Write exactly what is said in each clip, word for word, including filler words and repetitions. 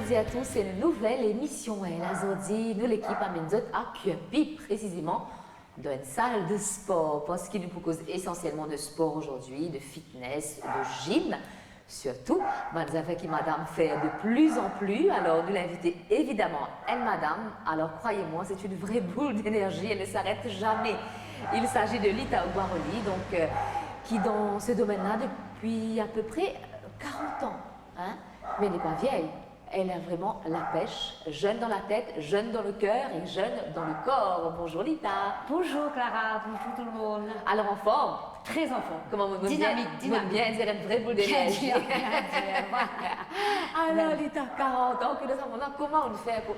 Bonzour a tous, se enn nouvel emision, e la zordi nou lekip amenn zot a Kirpi, presizeman dan enn sal de spor, parski nou pou koz esansielman de spor azordi, de fitness, de gym, sirtou bann zafer ki madam fer de plus en plus. Alor nou invite evidaman enn madam, alor croyez-moi, c'est une vraie boule d'énergie, elle ne s'arrête jamais. Il s'agit de Lita Ogbaroli, donc, euh, qui dans ce domaine-là depuis à peu près quarante ans, hein, mais elle n'est pas vieille. Elle a vraiment la pêche, jeune dans la tête, jeune dans le cœur et jeune dans le corps. Bonzour Lita. Bonzour Clara, bonzour tout le monde. Alor, anform? Très en forme. Kouma mo, mo bien, dynamique, mo dynamique. Bien dir enn vre boul denerzi. Bien dir, bien dir, voilà. Alor, Lita, quarante ans, ki dan sa moman la, kouma ou fer pou,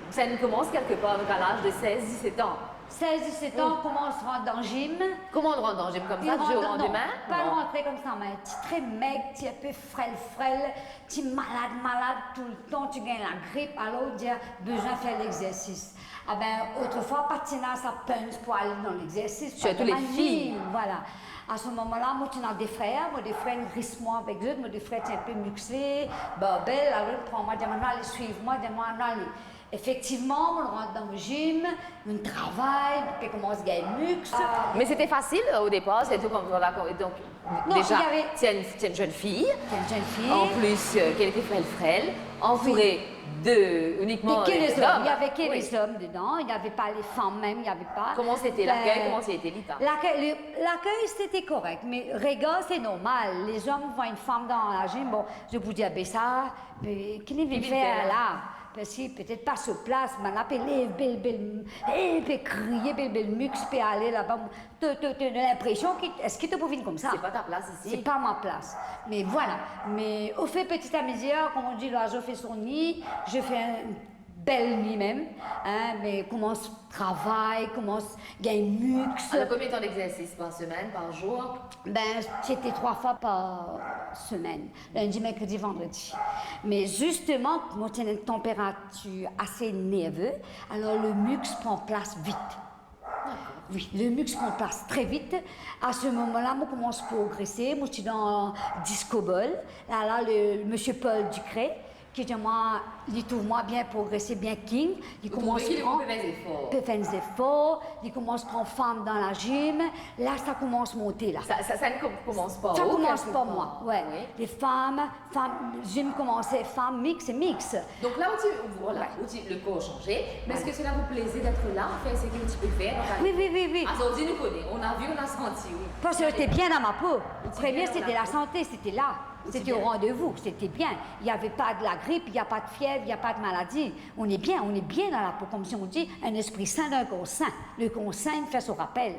sa inn koumans kelkepar, donc à l'âge de seize, dix-sept ans. Seize, dix-sept ans, kouma ou rant dan gym. Kouma ou rant dan gym koumsa, du jour au lendemain? Non, pa rantre koumsa, me ti tre meg, ti inpe frel, frel, ti malad, malad toultan, ti gagn lagrip, alor ou dir, bezwin fer lexersis. Ah ben, otrefwa, pa ti ena sa punch pou al dan lexersis, pa ti ena ni, vwala. Sirtou les filles. A se moman-la, mo ti ena de frer, mo de frer inn ris mwa avek zot, mo de frer ti inpe mixe, barbell, alor pran mwa, dir mwa, "Non, ale, swiv mwa," dir mwa, "Non, ale." Efektivman, mo rant dan mo gym, mo travay, mo pe koumans gagn mixe. Mais c'était facile, euh, au départ, c'est tout comme, voilà, comme, donc, déjà, tu es une, tu es une jeune fille. Non, il y avait, tu es une jeune fille. En plus, euh, qu'elle était frêle, frêle, entourée de, uniquement, euh, d'hommes. Oui. Il y avait que les hommes dedans, il y avait pas les femmes même, il y avait pas. Comment c'était l'accueil, comment c'était, Lita? L'accueil, le, l'accueil, c'était correct, mais regard, c'est normal. Les hommes voient une femme dans la gym, bon, je vous dis, ah ben ça, euh, ki li vinn fer la? Parski petet pa so plas, bann la pe lev bel, bel, eh, pe kriye, bel, bel mixe, pe ale laba. To, to, to, to linpresion ki, eski to pou vinn koumsa? C'est pas ta place ici. C'est pas ma place. Mais voilà. Mais au fait, petit à petit, comme on dit, l'oiseau fait son nid, je fais un bel nid même, hein, me koumans travay, koumans gagn mixe. Alors, combien de temps d'exercice par semaine, par jour? Ben, c'était trois fois par semaine, lundi, mercredi, vendredi. Mais justement, mo ti ena enn tanperatir ase nerve, alors le mixe pran plas vit. D'accord. Oui, le mixe pran plas tre vit. A se moman-la, mo koumans progrese, mo ti dan disco ball. La, la, le, monsieur Paul Ducret, ki dir mwa, li trouv mwa bien progrese, bien king, li koumans pran, pe fer zefor, li koumans pran fam dan la gym, la, sa koumans monte, la. Sa, sa, sa koumans par ou, quelque part? Sa koumans par mwa, ouais. Oui. Les femmes, fam, gym koumanse, fam, mixe, mixe. Donc là, ou ti, voilà, ou ti, le corps a changé, mais est-ce que cela vous plaisait d'être là, faire ce que tu peux faire dans ta vie? Oui, oui, oui, oui. Azordi nou kone, on a vu, on a senti, oui. Parce que j'étais bien dans ma peau. Première, c'était la santé, c'était là. C'était au rendez-vous, c'était bien. Il y avait pas de la grippe, il y a pas de fièvre, il y a pas de maladie. On est bien, on est bien dans la peau, comme si on dit, un esprit sain dans un corps sain. Le corps sain, il fait son rappel.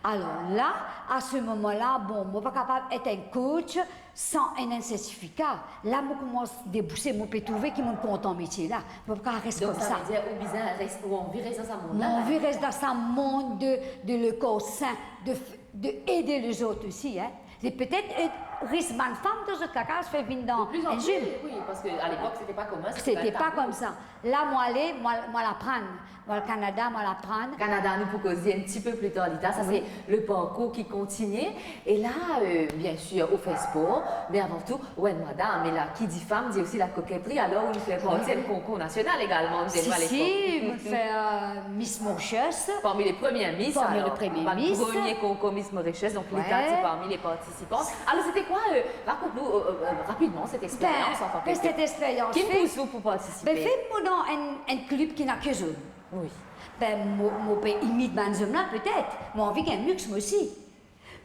Alors là, à ce moment-là, bon, mo pa kapav et enn coach san enn, enn sertifika. La, mo koumans debouse, mo pe trouve ki mo kontan metie la. Mo pa kapav res koumsa. Donc, ça veut dire, ou bizin res, ou anvi res dan sa mond la? Mo anvi res dan sa mond de, de le corps sain, de f-, de aider les autres aussi, hein. E petet, euh, res bann fam dan zot kaka, fer vinn dan enn gym. De plus en plus, oui, parce que à l'époque, c'était pas commun, c'était pas tabou. C'était pas comme ça. La, mo ale, mo al, mo al aprann. Mo al Canada, mo al aprann. Canada, nou pou koze un petit peu plus tard, Lita. Ça, c'est le parcours qui continue. Et là, euh, bien sûr, ou fer spor, mais avant tout, ou enn madam, e la, ki dir fam, dir aussi la coquetterie. Alors, ou fer parti d'un concours national également, à l'époque. Si, si, mo fer, euh, Miss Mauritius. Parmi les premières Miss, alors. Parmi les premières Miss. Premier concours Miss Mauritius, donc Lita, c'est parmi les participants. Alors, c'était quoi, euh, raconte-nous, euh, euh, euh, rapidement cette expérience en tant que... Ben, cette expérience, ki pous ou pou participer? Ben, fer mo dan enn, enn klib ki ena ke zom. Oui. Ben, mo, mo pe imit bann zom la, petet. Mo anvi gagn mixe, mo osi.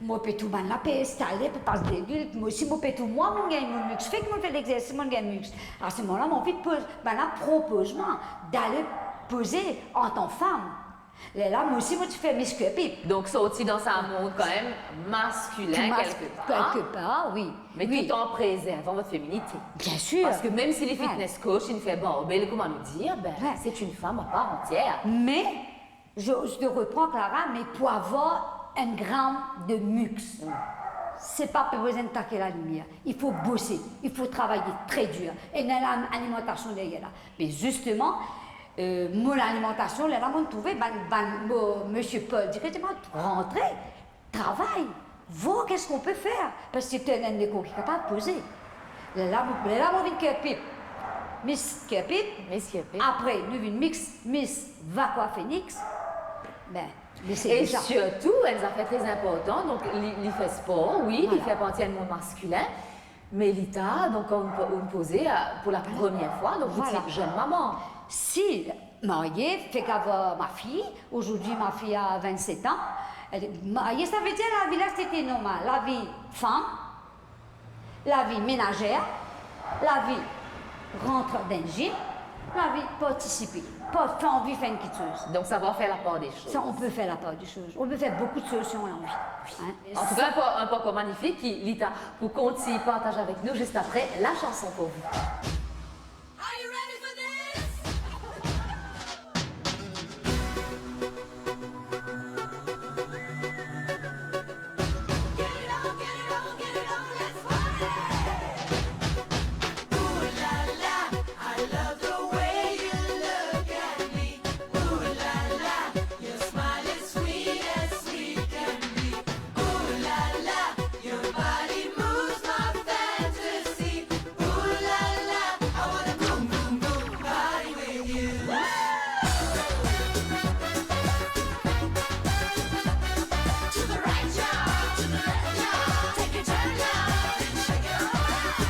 Mo pe trouv bann la pe estale, pe pas delwil, mo osi mo pe trouv mwa, mo gagn mo mixe, fek mo fer lexersis, mo gagn mixe. A se moman la, mo anvi poz, bann la propoz mwa d'aller poser en tant que femme. Lerla, mo osi, mo ti fer Miss Kirpi. Donc, sorti dans un monde quand même masculin, quelque part. Quelque part, oui. Mais tout en préservant votre féminité. Bien sûr. Parce que même si les fitness coach, ils font barbell, comme on nous dit, ben, c'est une femme à part entière. Mais, je, je te reprends, Clara, mais pour avoir un gramme de mixe, c'est pas besoin de taquer la lumière. Il faut bosser, il faut travailler très dur. Et dans l'alimentation derrière là. Mais justement, euh, mo lalimantasion, lerla mo trouve, ben, ben, mo, monsieur Paul, directement, rentrer, travail, voir qu'est-ce qu'on peut faire, parce que tu as un corps qui est capable de poser. Lerla mo, lerla mo vinn Kirpi. Miss Kirpit. Miss Kirpit. Apre, nou vinn Miss, Miss Vakwa Phoenix. Be, li se... E deza sirtou, enn zafer tre inportan, donk li, li fer spor, wi, li... Vwala. Fer parti enn mond maskilin, me li ta, donk, kan ou, ou poze, eh, pou la premie fwa, donk, ou ti... Vwala. Zenn mama. Si marye, fek avwar ma fille, aujourd'hui ma fille a vingt-sept ans, elle est mariée, savedir lavi la, sete normal. Lavi fam, lavi menazer, lavi rant dan gym, lavi partisipe, par-, fer anvi fer enn kiksoz. Donk, savoir fer lapar de soz. Ça, on peut faire la part des choses. On peut faire beaucoup de choses si on a envie. Hein? Antouka, enn par-, enn parkour magnifik ki li ta pou kontign partaz avek nou zis apre la chanson pou vou. Are you ready for this? Get it on, get it on, get it on, let's party! Ooh la la, I love the way you look at me. Ooh la la, your smile is sweet as sweet can be. Ooh la la, your body moves my fantasy. Ooh la la, I wanna boom, boom, boom, party with you. To the right, y'all, to the left, y'all, take a turn, y'all, and shake it all out.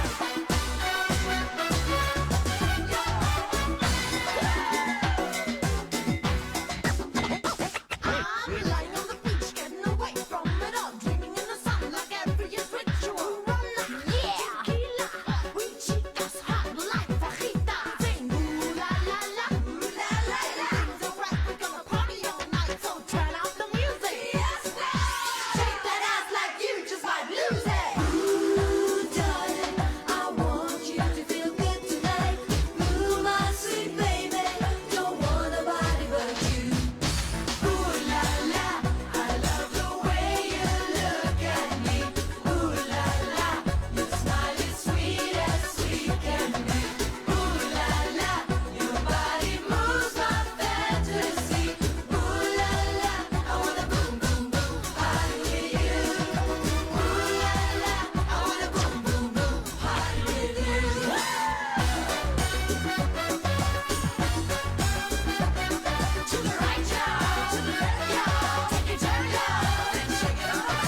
I'm lying on the beach, getting away from it all, dreaming in the sun like every is ritual. Ooh la la, yeah. Tequila, we chicas hot like fajita. Sing ooh la la la, ooh la la la. Things are right, we're gonna party all night, so turn off the music. Yes, girl. Shake that ass like you just might lose it. Ooh, darling, I want you to feel good tonight. Ooh, my sweet baby, don't want nobody but you. Ooh la la, I love the way you look at me. Ooh la la, your smile is sweet as sweet can be. Ooh la la, your body moves my fantasy. Ooh la la, I wanna boom, boom, boom, party with you. Ooh la la, I wanna boom, boom, boom, party with you. To the right, y'all. To the left, y'all. Take a turn, y'all. And shake it all out.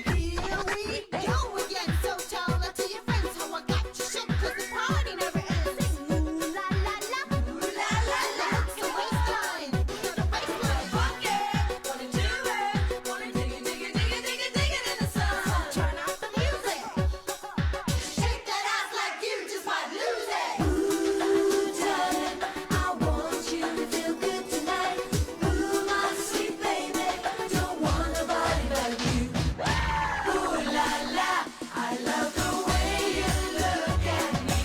Here we go again. So tell that to your friends how I got you shook, 'cause the party never ends. Sing ooh la la la, ooh la la la. It's the waistline, the waistline. Wanna do it, wanna dig it, dig it, dig it, dig it, dig it in the sun. So turn off the music. Shake that ass like you just might lose it. Ooh, darling, I want you to feel good tonight. Ooh, my sweet baby, don't want nobody but you. Ooh la la, I love the way you look at me.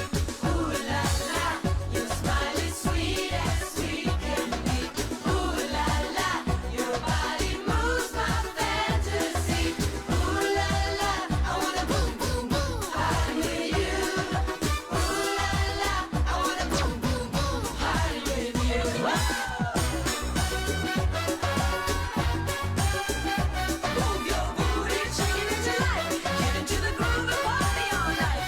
Ooh la la, your smile is sweet as sweet can be. Ooh la la, your body moves my fantasy. Ooh la la, I wanna boom, boom, boom, party with you. Ooh la la, I wanna boom, boom, boom, party with you. Move your booty, shake it into life. Get into the groove and party all night.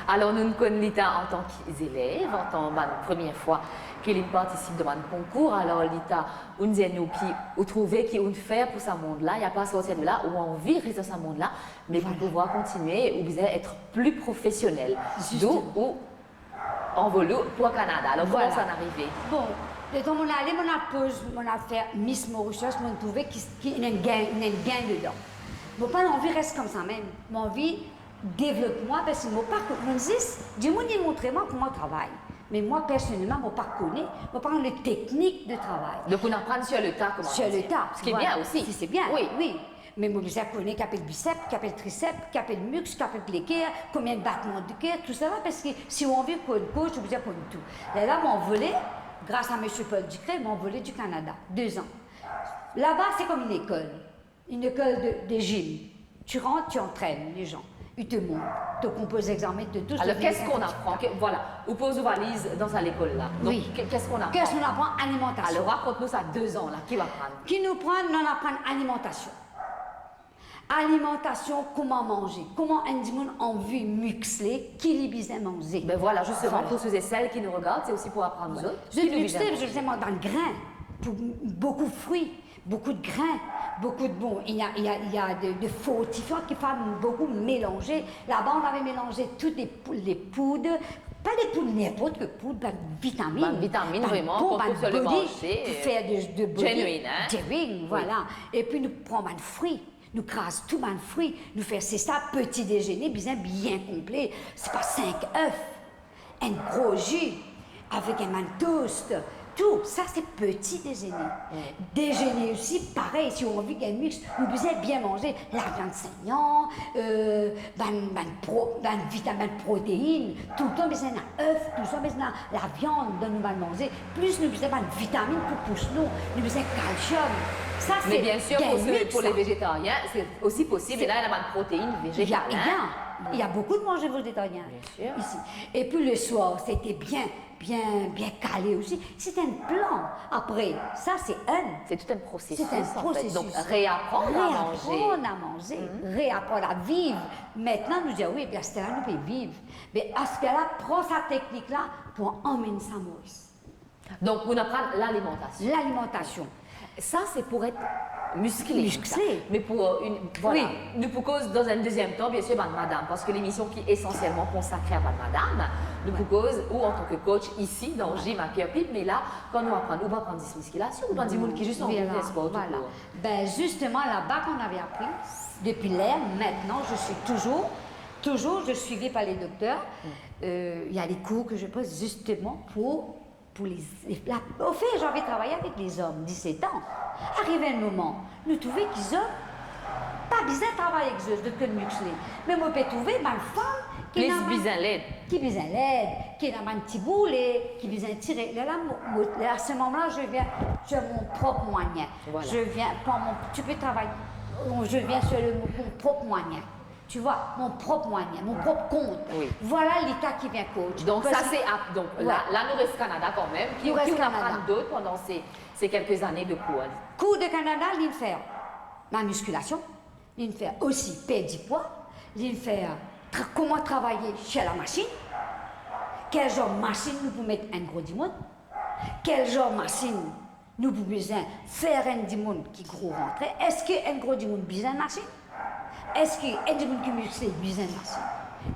Alor, nou'nn konn li ta antan ki zelev, antan bann premie fwa ki li'nn partisip dan bann konkour. Alor, li ta, ou'nn dir nou ki ou trouve ki ou'nn fer pou sa mond la, e apar sorti de la, ou anvi res dan sa mond la, me pou pouvwar kontinie, ou bizin et pli profesionel. Zisteman. Dou ou anvol ou pou Kanada. Alor, kouma sa inn arive? Bon, letan mo'nn ale, mo'nn poz, mo'nn fer Miss Mauritius, mo'nn trouve ki, ki ena enn gagn, ena enn gagn dedan. Mo pa anvi res koumsa mem. Mo anvi devlop mwa, parski mo pa ko-, mo zis, dimoun inn montre mwa kouma travay. Me mwa, personelman, mo pa kone, mo pa kone teknik de travay. Donc, on apprend sur le tas, comme on dit. Sur le tas, voilà. Ce qui est bien aussi. Si, c'est bien, oui. Me mo bizin kone ki apel bisep, ki apel trisep, ki apel miks, ki apel leker, konbien batman de ker, tousala, parski si ou anvi konn koz, ou bizin konn tou. Lerla, mo anvole, gras a Misie Paul Ducret, mo anvole du Canada, deux ans. Laba, c'est comme une école. Une école de, de gym. Tu rentres, tu entraînes les gens. Ils te montrent, te proposent examen, te tout. Alors, qu'est-ce qu'on apprend ? Que, voilà, ou poz ou valiz dan sa lekol la. Donc, oui. Que, qu'est-ce qu'on apprend ? Qu'est-ce qu'on apprend ? Alimentation. Alors, raconte-nous ça, deux ans là, qui va prendre ? Ki nou aprann, nou aprann alimantasion. Alimantasion, kouma manze, kouma enn dimoun anvi miksle, ki li bizin manze. Ben voilà, justement, pour ceux et celles qui nous regardent, c'est aussi pour apprendre aux autres. Zot miksle, zot bizin manz bann grin, pou, boukou fri. Beaucoup de grains, beaucoup de, bon, il y a, il y a, il y a de, de fortifiants qu'il faut beaucoup mélanger. Là-bas, on avait mélangé toutes les pou-, les poudres, pas des poudres, n'importe quelle poudre, ben, vitamines. Ben, vitamines, ben, vraiment, bon, qu'on ben, trouve sur le body, marché, pour faire de, de body. Genuine, hein ? Genuine, oui. Voilà. Et puis, nou pran bann fri, nou kraz tou bann fri, nou fer, c'est ça, petit déjeuner, bizin bien complet. C'est pas cinq œufs. Enn gro zi, avek enn bann toast, tou sa se petit déjeuner. Mm. Déjeuner osi, parey, si ou anvi gagn miks, ou bizin bien manze, laviann segnan, euh, bann, bann pro-, bann vitamin, bann protein, toultan bizin ena œuf, toultan bizin ena laviann dan nou bann manze, plis nou bizin bann vitamin pou pous nou, nou bizin kalsiom. Sa se gagn miks, sa. Mais bien sûr, pour ceux, pour les végétariens, c'est aussi possible. C'est, et là, il y a la protéine végétale, hein. Il y a, il y a, il y a beaucoup de manger végétarien. Bien sûr. Ici. Et puis le soir, c'était bien, bien, bien calé aussi. C'est un plan. Après, ça, c'est un. C'est tout un processus, en fait. C'est un processus. Donc, réapprendre à manger. Réapprendre à manger, mhm, réapprendre à vivre. Maintenant, nou dir, wi, bien, c'est là, nou pe viv. Me aster la, pran sa teknik la pou anmenn sa Moris. Donc, on apprend l'alimentation. L'alimentation. Ça, c'est pour être musclé, ça. Musclé. Mais pour, euh, une, voilà. Oui. Nou pou koz dans un deuxième temps, bien sûr, bann madam, parce que l'émission qui est essentiellement consacrée à bann madam, nou pou koz, ou en tant que coach ici, dans Gym à Pierrefitte, mais là, kan nou aprann, ou pa aprann zis miskilasion, ou bann dimoun ki zis anvi fer spor tou kour. Voilà. Ben, justement, là-bas qu'on avait appris, depuis hier, maintenant, je suis toujours, toujours, je suis suivie par les docteurs. Mm. Euh, il y a des cours que je prends justement pour Pour les, les, la, au fait, j'avais travaillé avec les hommes, dix-sept ans. Arive enn moman, nou trouve ki zom pa bizin travay ek zot, zot konn miksle. Me mo pe trouve bann fam ki ena bann, plis bizin led, ki bizin led, ki ena bann ti boule, ki bizin tire. Lerla, mo, mo, à ce moment-là, je viens sur mon propre moyen. Voilà. Je viens par mon, tu peux travailler, je viens sur le, mon propre moyen. Tu vois, mon propre moyen, mon propre compte. Oui. Voilà leta ki vinn coach. Donc, ça, c'est ap-, donc, là, là, nou res Canada quand même. Ki, ki ou aprann dot pandan ces, ces quelques années de cours ? Cours de Canada, linn fer la musculation, linn fer aussi perdi pwa, linn fer tra-, comment travailler sur la machine, quel genre machine nou pou met enn gro dimoun, quel genre machine nou pou bizin fer enn dimoun ki gro rantre. Eski enn gro dimoun bizin machine? Eski enn dimoun ki miksle bizin machine?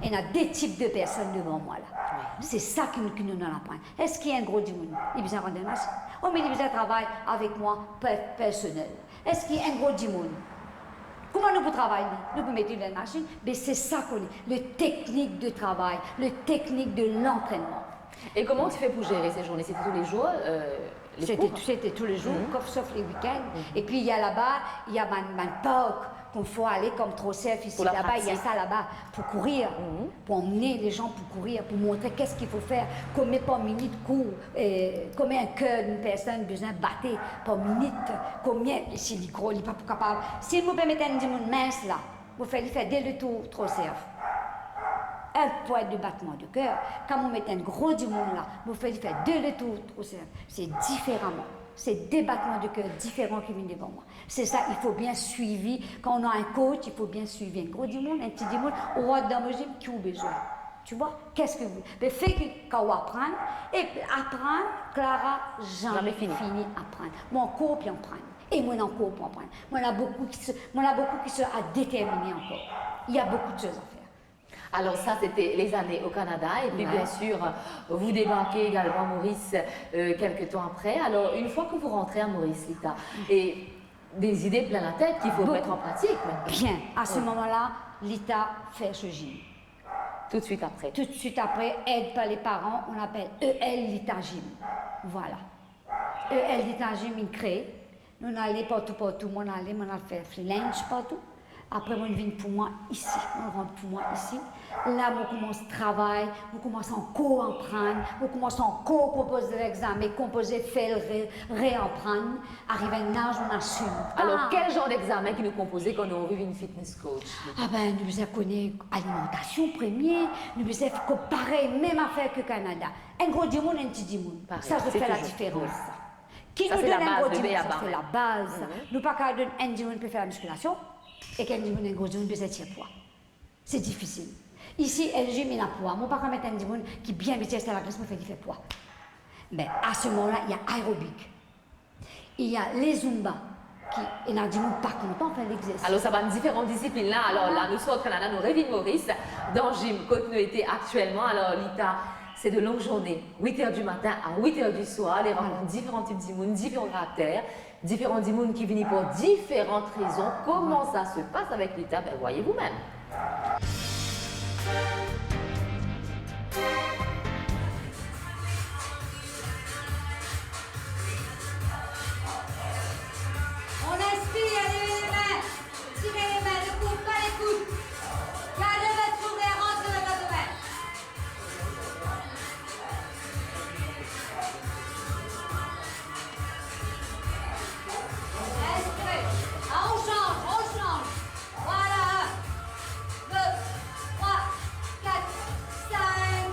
Ena de tip de personn devan mwa la. Wi. Se sa ki nou, ki nou, nou aprann. Eski enn gro dimoun, li bizin rant dan machine? Oubien li bizin travay avek mwa pe-, personel? Eski enn gro dimoun, kouma nou pou travay li? Nou pou met li dan machine? Be se sa kone, le teknik de travay, le teknik de lantrennman. Et comment tu fais pour gérer ces journées ? C'était tous les jours, euh, les cours ? C'était, c'était tous les jours, sauf, sauf les week-ends. Mhm. Et puis, il y a là-bas, il y a bann, bann park qu'on faut aller comme Tro-Serv ici. Pour la pratique. Là-bas, il y a ça là-bas, pour courir, pour emmener les gens pour courir, pour montrer qu'est-ce qu'il faut faire, combien par minute cours, euh, combien cœur une personne besoin battre par minute, combien, si li gro, li pa pou kapav. Si nou pe met enn dimoun mins la, mo fer li fer de letour Tro-Serv. Un point de battement de cœur. Kan mo met enn gro dimoun la, mo fer li fer de letour Tro-Serv. C'est différemment. C'est des battements de cœur différents qui viennent devant moi. C'est ça, il faut bien suivi. Quand on a un coach, il faut bien suivi. Enn gro dimoun, enn ti dimoun, ou rant dan mo gym, ki ou bezwin? Tu vois, qu'est-ce que vous, le fait que, kan ou aprann, et aprann, Clara, jamais fini aprann. Mo ankor pou aprann. Et mo ankor pou aprann. Mo ena beaucoup qui se, mo ena beaucoup qui se a déterminé encore. Il y a beaucoup de choses à faire. Alors ça, c'était les années au Canada. Et puis, bien sûr, vous débarquez également à Maurice, euh, quelque temps après. Alors, une fois que vous rentrez à Maurice, Lita, et Des idées plein la tête qu'il faut mettre en pratique, mais... Bien. À ce moment-là, Lita fait ce gym. Tout de suite après. Tout de suite après, aide par les parents, on appelle E L Lita Gym. Voilà. E L Lita Gym, inn kree. Nou ale partou, partou, mo ale, mo al fer freelance partou. Apre, mo vinn pou mwa isi, mo rant pou mwa isi. La, mo koumans travay, mo koumans ankor aprann, mo koumans ankor konpoze lexame, konpoze, fer, re-, reaprann. Ariv enn laz, mo asim. Alor, kel zar dexame ki nou konpoze kan nou anvi vinn fitness coach? Ah ben, nou bizin kone alimantasion premie, nou bizin fer parey, mem zafer ki Kanada. Enn gro dimoun, enn ti dimoun. Parey, sa, se fer ladiferans, sa. Ki nou donn enn gro dimoun, sa se labaz, sa. Nou pa kav donn enn dimoun pe fer lamiskilasion ek enn dimoun, enn gro dimoun bizin tir pwa. Se difisil. Isi, enn gym ena pwa. Mo pa kav met enn dimoun ki bien bizin tir lagres pou fer li fer pwa. Me à ce moment-là, il y a aérobic. Il y a le zumba, ki ena dimoun pa kontan fer lexersis. Alor, sa bann diferan disiplinn la, alor la, nou sort Kanada, nou revinn Moris, dan gym kot nou ete aktielman. Alor, Lita, c'est de longues journées, huit heures du matin à huit heures du soir, les rencontres, différents types de dimoun, différents caractères, diferan dimoun ki vini pou diferan rezon. Kouma sa se pas avek Lita? Ben, voyez vous-même. On inspire, levez les mains, tirez les mains, ne coupez pas les coudes. Gardez votre souffle, rentrez dans votre main. Inspirez. Ah, on change, on change. Voilà, un, deux, trois, quatre, cinq,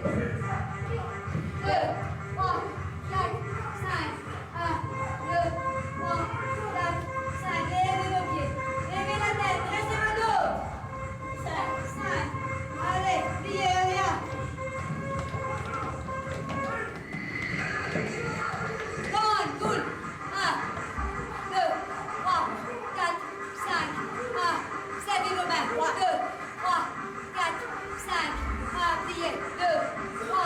De, trwa, kat, sink. Un, de, trwa, kat, sink. Leve vos pieds. Leve latet. Dres vos do. Sink, sink. Ale, pliye, ale, ale. Come on, cool. Un, de, trwa, kat, sink. Un, servi vos min. Trwa, de, trwa, kat, sink. Un, pliye. De, trwa,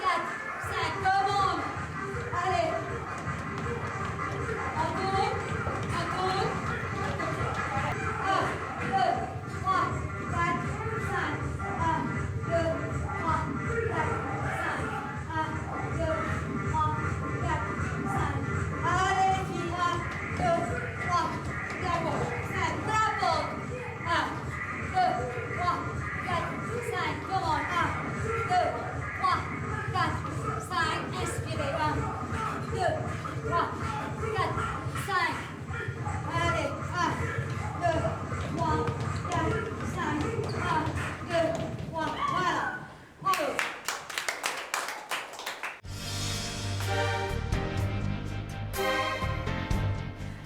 kat, sink. Come on. Ale. Ankor, ankor. Un, de, trwa, kat, sink. Un, de, trwa, kat, sink. Un, de, trwa, kat, sink. Ale, les filles, un, de, trwa, kat, sink. Raport. Un, de, trwa, kat, sink. Come on. Un, de, trwa, kat, sink. Inspire. Un, de, trwa, kat, sink. Ale, un, de, trwa, kat, sink. Un, de, trwa. Vwala. Bravo.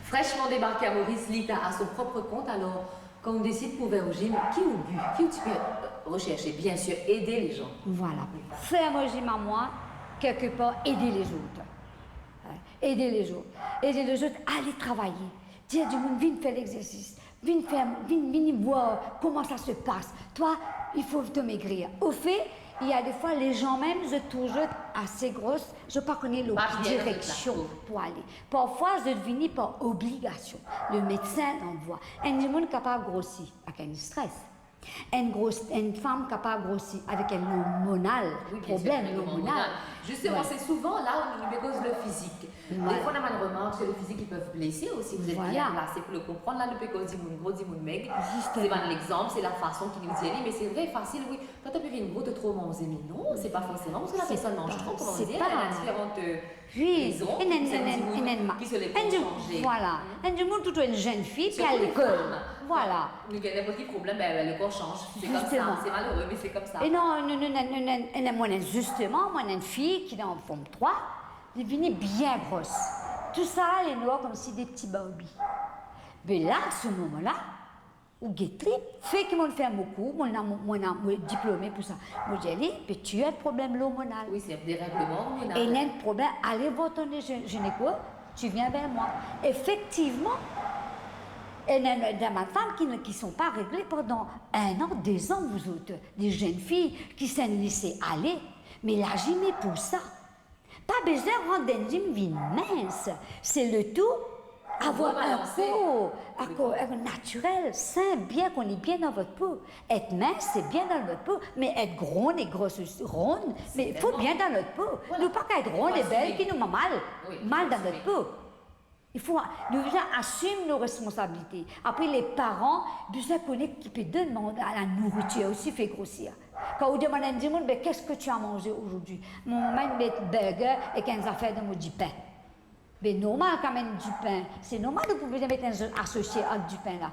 Fraîchement débarquée à Maurice, Lita a son propre compte, alors kan ou desid pou ouver ou gym, ki ou bi, ki ou ti pe recherche? Bien sûr, aider les gens. Vwala. Fer mo gym a mwa, kelkepar, aider lezot. Aider lezot. Aider lezot, ale travay. Dir dimoun, vinn fer lexersis. Vinn fer, vinn, vinn vwar kouma sa se pas. Twa, il faut te maigrir. Au fait, il y a des fois, les gens même, zot trouv zot ase gros, zot pa kone lor ki direksion pou ale. Parfwa, zot vini par obligasion. Le medsin anvwa. Enn dimoun kapav grosi avek enn stres. Enn gros, enn fam kapav grosi avek enn ormonal, problem ormonal. Justement, c'est souvent là où nou pe koz le physique. Defwa, nou ena bann remark sur le physique ki pev blese osi. Vous êtes bien placé pour le comprendre. La, nou pe koz dimoun gro, dimoun meg. Se bann lexanp, se lafason ki nou dir li, me se vre, fasil, wi. Kan to pe vinn gro, to tro manze, me non, se pa forseman parski la personn manz tro, kouma dir, ena diferan, euh, rezon. Wi, ena, ena, ena, ena, enn dimoun, vwala. Enn dimoun, tou enn zenn fi, pe al lekol. Vwala. Nou gagn ninport ki problem, ben, ben, le kor sanz. Se koumsa, se malere, me se koumsa. E non, non, non, non, non, non, non, mwa, zisteman, mwa, enn fi ki dan fom trwa, li vini bien gros. Tou sa, li nwar koumsi de ti Barbie. Be la, se moman la, ou get li, fer ki mo fer mo kour, mo ena, mo, mo ena, mo diplome pou sa. Mo dir li, be, tu as un problème hormonal. Wi, se deregleman ormonal. Ena enn problem, ale vwar to gine-, ginecolo, tu viens vers moi. Effectivement, ena, ena bann fam ki, qui sont pas réglées pendant un an, deux ans, vous autres, des jeunes filles qui se laissent aller. Me la gym pou sa. Pa bizin rant dan enn gym vinn mins. Se le tou avoir enn kor, enn kor, enn kor natirel, sin, bien, qu'on est bien dans votre peau. Et mins, c'est bien dans votre peau, mais être ronde et grosse, ronde, mais il faut bien dans notre peau. Vwala. Nou pa kav et ronde et belle, ki nou mal, mal dans notre peau. Il faut, nou bizin asim nou responsabilite. Apre, les parents bizin kone ki pe donn la, la nourriture aussi fait grossir. Kan ou demann enn dimoun, ben, qu'est-ce que tu as mangé aujourd'hui? Mo mama inn met burger ek enn zafer dan mo dipin. Ben, normal, kan amenn dipin, se normal ou pou bizin met enn asosie avek dipin la.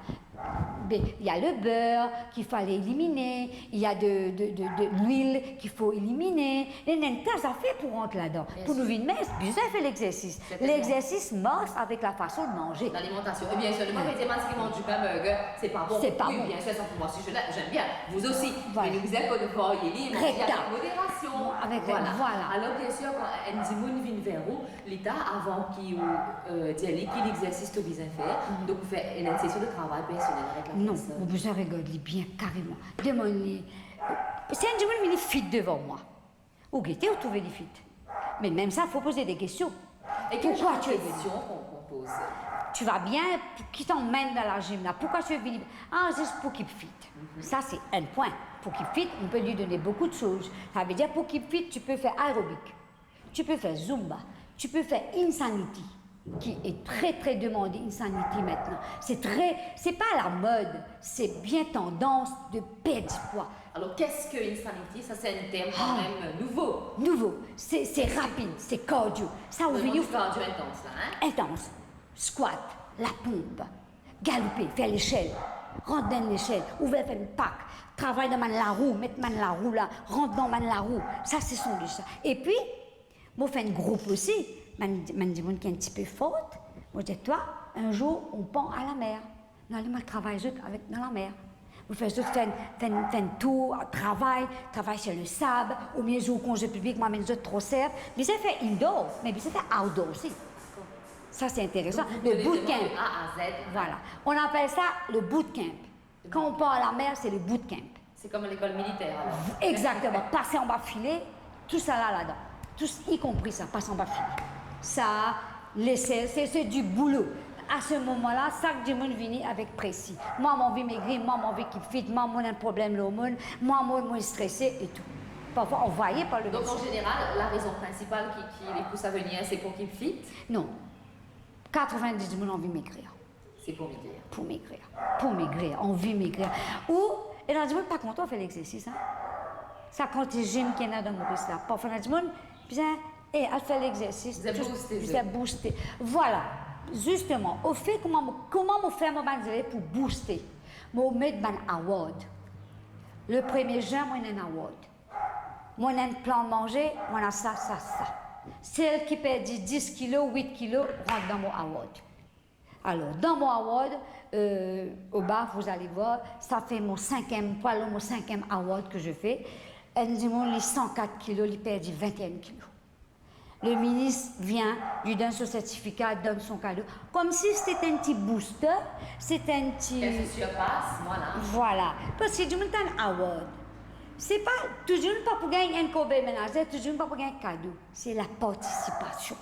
Ben, il y a le beurre qu'il fallait éliminer, il y a de, de, de, de l'huile qu'il faut éliminer. Ena enn ta zafer pou rant ladan. Pou nou vinn mins, bizin fer lexersis. Lexersis mars avek la fason de manze. L'alimentation. E bien sûr, nou pa pe dir bann ki manz dipin, burger, c'est pas bon. C'est pas bon. Oui, bien sûr, ça pour moi, si je l'aime, j'aime bien. Vous aussi. Vwala. Me nou bizin kone varier li, manger avec modération. Avek, vwala. Alor, bien sûr, kan enn dimoun vinn ver ou, Lita, avan ki ou, euh, dir li ki lexersis to bizin fer, donk ou fer enn sesion de travay personel avek la personn. Non, ou bizin regard li bien kareman. Demann li, si enn dimoun vini fit devan mwa, ou gete, ou trouve li fit. Me mem sa, faut poser des questions. Et quel genre de questions qu'on, qu'on pose? Tu vas bien? Qui t'emmène dans la gym là? Pourquoi tu es venu? Ah, juste pour qu'il fit. Ça, c'est un point. Pour qu'il fit, on peut lui donner beaucoup de choses. Ça veut dire, pour qu'il fit, tu peux faire aérobic. Tu peux faire Zumba, tu peux faire Insanity, qui est très, très demandé, Insanity, maintenant. C'est très, c'est pas à la mode, c'est bien tendance de perdre du poids. Alors, qu'est-ce que Insanity? Ça, c'est un terme quand même nouveau. Nouveau. C'est, c'est rapide, c'est cardio. Ça, au milieu, cardio intense, là, hein? Intense. Squat, la pompe, galoper, faire l'échelle. Rant dan lesel, ouver, fer enn pak, travay dan bann larou, met bann larou la, rant dan bann larou. Sa se son de sa. Epi, mo fer enn group osi, bann, bann dimoun ki enn tipe for, mo dir, twa, enn zour, on part à la mer. Nou ale, mo al travay zot avek dan lamer. Mo fer zot fer enn, fer enn, fer enn tour, travay, travay sur le sable, oubien zour konze piblik, mo amenn zot Troserve. Bizin fer indoor, me bizin fer outdoor osi. Sa, se interesan. Donc, vous prenez vraiment de A à Z. Le bootcamp. Voilà. On appelle ça le bootcamp. Quand on part à la mer, c'est le bootcamp. C'est comme l'école militaire, alors. Exactement. Pase anba file, tou sa la ladan. Tou, y compris sa, pase anba file. Sa, lesel, c'est, c'est du boulot. À ce moment-là, sak dimoun vini avek presi. Mwa, mo anvi megri, mwa, mo anvi keep fit, mwa, mo ena problem lormonn, mwa, mo, mo strese e tou. Parfwa, on voyait par le médecin. Donc, en général, la raison principale qui, qui les pousse à venir, c'est pour keep fit ? Non. Katrovin-dis dimoun anvi megrir. C'est pour maigrir. Pou megrir. Pou megrir, anvi megrir. Ou, ena dimoun pa kontan fer lexersis, hein. Sa kantite gym ki ena dan Moris la. Parfwa, ena dimoun, bizin, eh, al fer lexersis. Bizin booste, bizin booste. Voilà. Zisteman, ofer kouma mo, kouma mo fer mo bann zelev pou booste. Mo met bann award. Le premie zin, mo ena enn award. Mo ena enn plan manze, mo ena sa, sa, sa. Sel ki perdi dis kilo, wit kilo, rant dan mo award. Alors, dans mon award, euh, au bas, vous allez voir, ça fait mon cinquième, poids lourd, mon cinquième award que je fais. Enn dimoun, li san kat kilo, li perdi vinte et un kilos. Le ministre vient, lui donne son certificat, donne son cadeau. Comme si c'était un petit booster, c'était un petit... Elle se surpasse, voilà. Voilà. Parski dimoun tann award. Se pa, tou dimoun pa pou gagn enn korbe menazer, tou dimoun pa pou gagn kado. Se la partisipasion.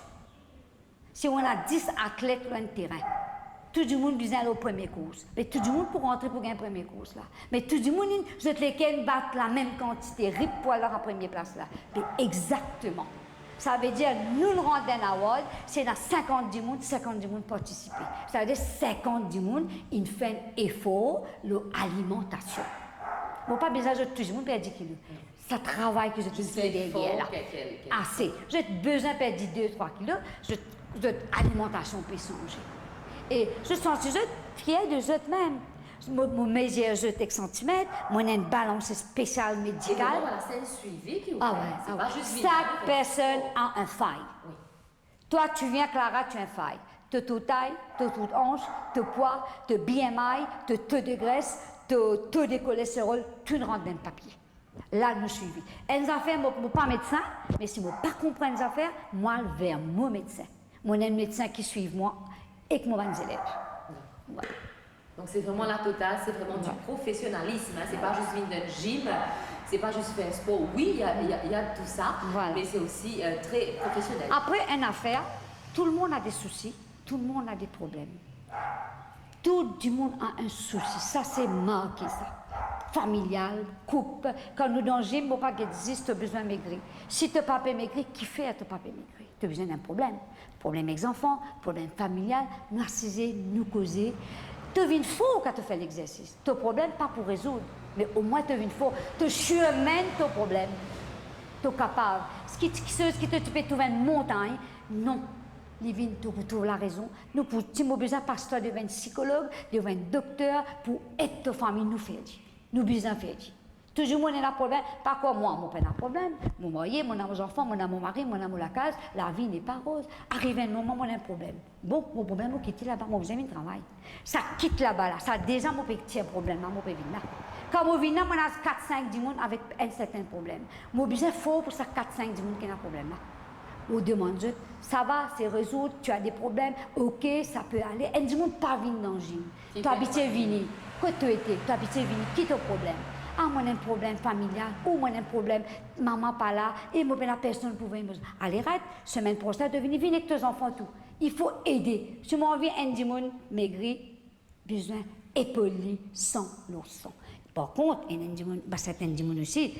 Si ou ena dis atlet lor enn terin, tou dimoun bizin al lor premie kours. Me tou dimoun pou rantre pou gagn premie kours la. Me tou dimoun inn, zot leker inn bat lamem kantite rip pou al dan sa premie plas la. Me exakteman. Savedir, nou, nou rant dan enn award, si ena sinkant dimoun, sinkant dimoun partisipe. Savedir sinkant dimoun inn fer enn efor lor alimantasion. Mo pa bizin zot tou dimoun perdi kilo. Sa travay ki zot inn fer deryer la. Ase. Zot bizin perdi de, trwa kilo, zot, zot alimantasion pe sanze. E zot santi zot fier de zot mem. Mo, mo mezir zot ek santimet, mo ena enn balans spesial medikal. E vre, voilà, se enn swivi ki ou fer. Ah ouais, ah ouais. Se pa zis vini, sak personn a enn fay. Wi. Toi, tu viens, Clara, tu as une faille. To, to tay, to, to anz, to pwa, to B M I, to, to taux de graisse, to, to taux de cholestérol, tou inn rant dan enn papie. La, nou swivi. Enn zafer, mo, mo pa medsin, me si mo pa konpran enn zafer, mo al ver mo medsin. Mo ena enn medsin ki swiv mwa ek mo bann zelev. Voilà. Donc, c'est vraiment la totale, c'est vraiment du professionnalisme, hein. C'est pas juste vinn dan enn gym, c'est pas juste faire sport. Oui, il y a, il y a, il y a tout ça, mais c'est aussi, euh, très professionnel. Apre, enn afer, tout le monde a des soucis, tout le monde a des problèmes. Tou dimoun a enn sousi, sa se marke sa. Familial, koup. Kan nou dan gym, mo pa get zis to bizin megri. Si to pa pe megri, kifer to pa pe megri? To bizin enn problem. Problem ek zanfan, problem familial, nou asize, nou koze. To vinn for kan to fer lexersis. To problem pa pou rezoud, me omwin to vinn for, to sirmonn to problem. To kapav. Ki, ki, ki, ki to, to pe trouv enn montagn, non. Li vinn, to pou trouv larezon. Nou pou, ti mo bizin pas twa devan enn sikolog, devan enn dokter pou ed to fami, nou fer li. Nou bizin fer li. Tou dimoun ena problem, pa krwar mwa, mo pena problem. Mo marye, mo ena mo zanfan, mo ena mo mari, mo ena mo lakaz, la vie n'est pas rose. Ariv enn moman, mo ena enn problem. Bon, mo problem, mo kit li laba, mo bizin vinn travay. Sa kit laba la, sa deza mo pe tir problem la, mo pe vinn la. Kan mo vinn la, mo ena kat sink dimoun avek enn serten problem. Mo bizin for pou sa kat sink dimoun ki ena problem la. Mo demann zot, ça va, c'est résoudre, tu as des problèmes, ok, ça peut aller. Enn dimoun pa vinn dan gym. To abitie vini. Kot to ete, to abitie vini, ki to problem? Ah, mo ena enn problem familial, ou mo ena enn problem, mama pa la, e mo pena personn pou vinn. Ale ret, semenn prosenn to vini, vinn ek to zanfan tou. Il faut aider. Si mo anvi enn dimoun megri, bizin epol li san lor san. Par kont, ena enn dimoun, ba, serten dimoun osi,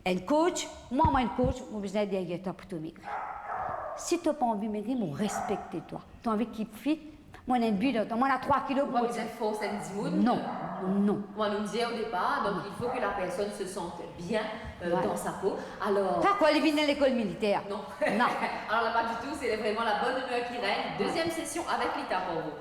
enn coach, mwa, mwa enn coach, mo bizin deryer twa pou to megri. Si to pa anvi megri, mo respekte twa. To anvi keep fit, mo ena enn bi dan twa, mo ena trwa kilo pou mo... Ou pa bizin fors enn dimoun. Non, non. Kouma nou dir o depar, donc il faut que la personne se sente bien, euh, dans sa peau. Alors... Sa krwar li vinn lekol militer? Non. Non. Alors là, pas du tout, c'est vraiment la bonne humeur qui règne. Deuxième session avec Lita pour vous.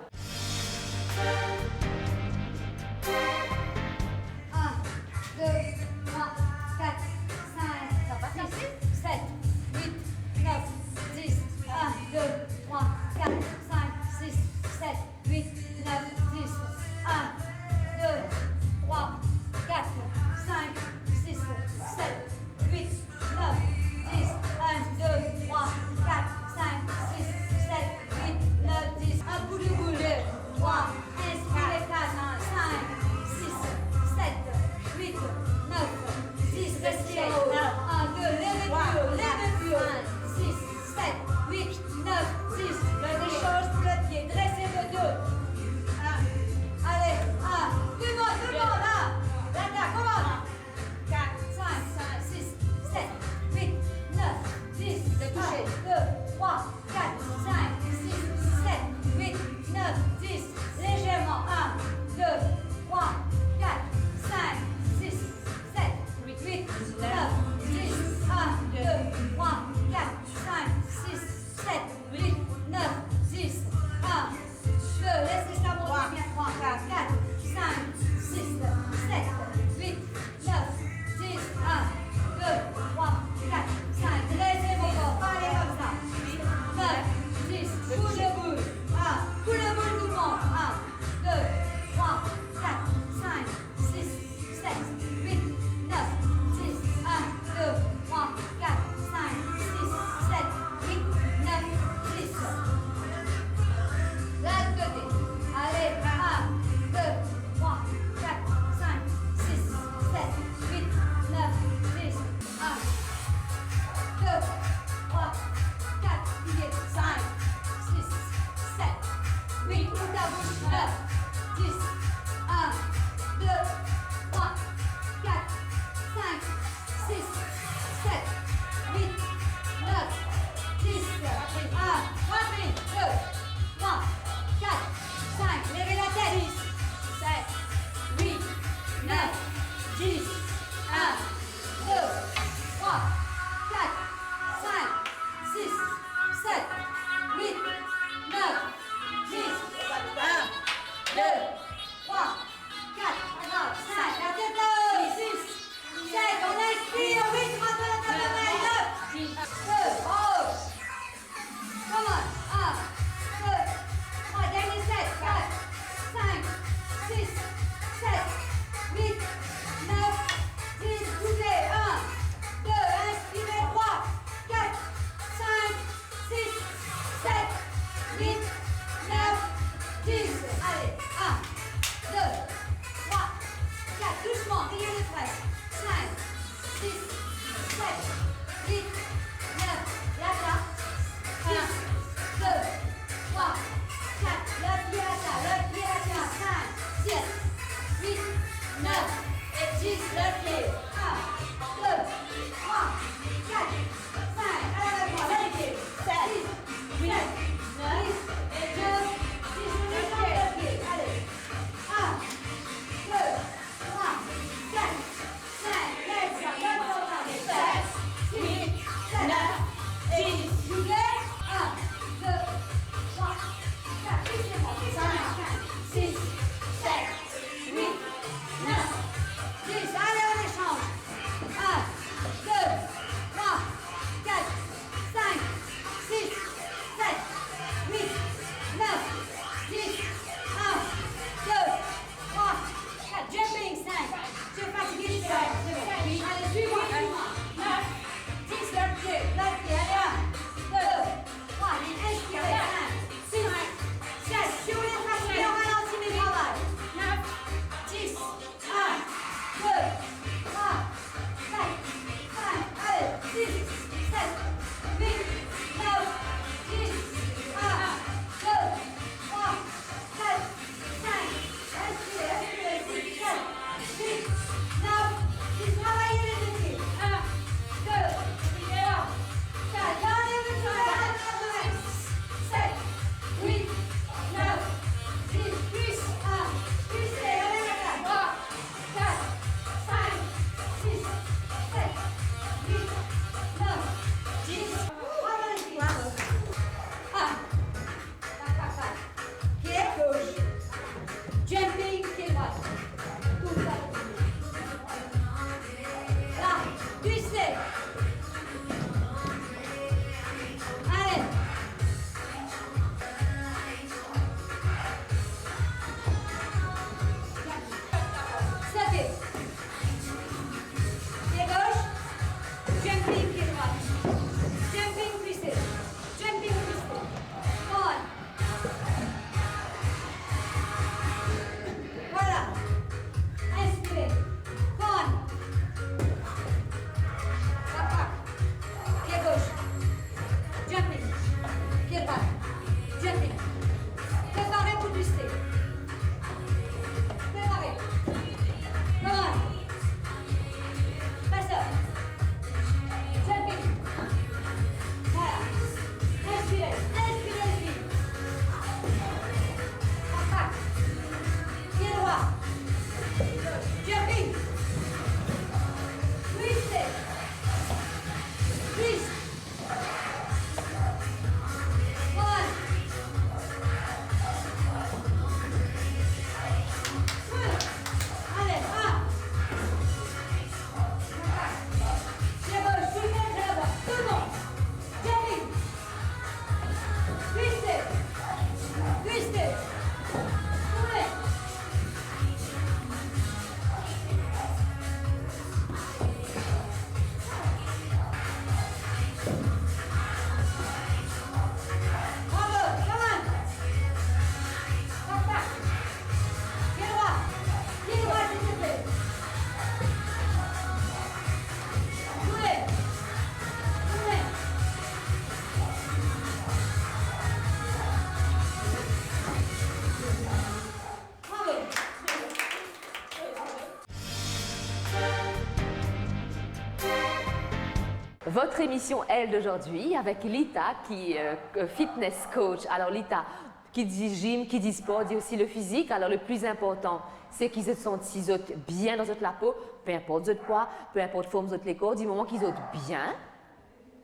Votre émission, elle, d'aujourd'hui, avec Lita, qui est, euh, fitness coach. Alors, Lita, qui dit gym, qui dit sport, dit aussi le physique. Alors, le plus important, c'est ki zot santi zot bien dan zot lapo, peu importe zot pwa, peu importe form zot lekor, du moment ki zot bien,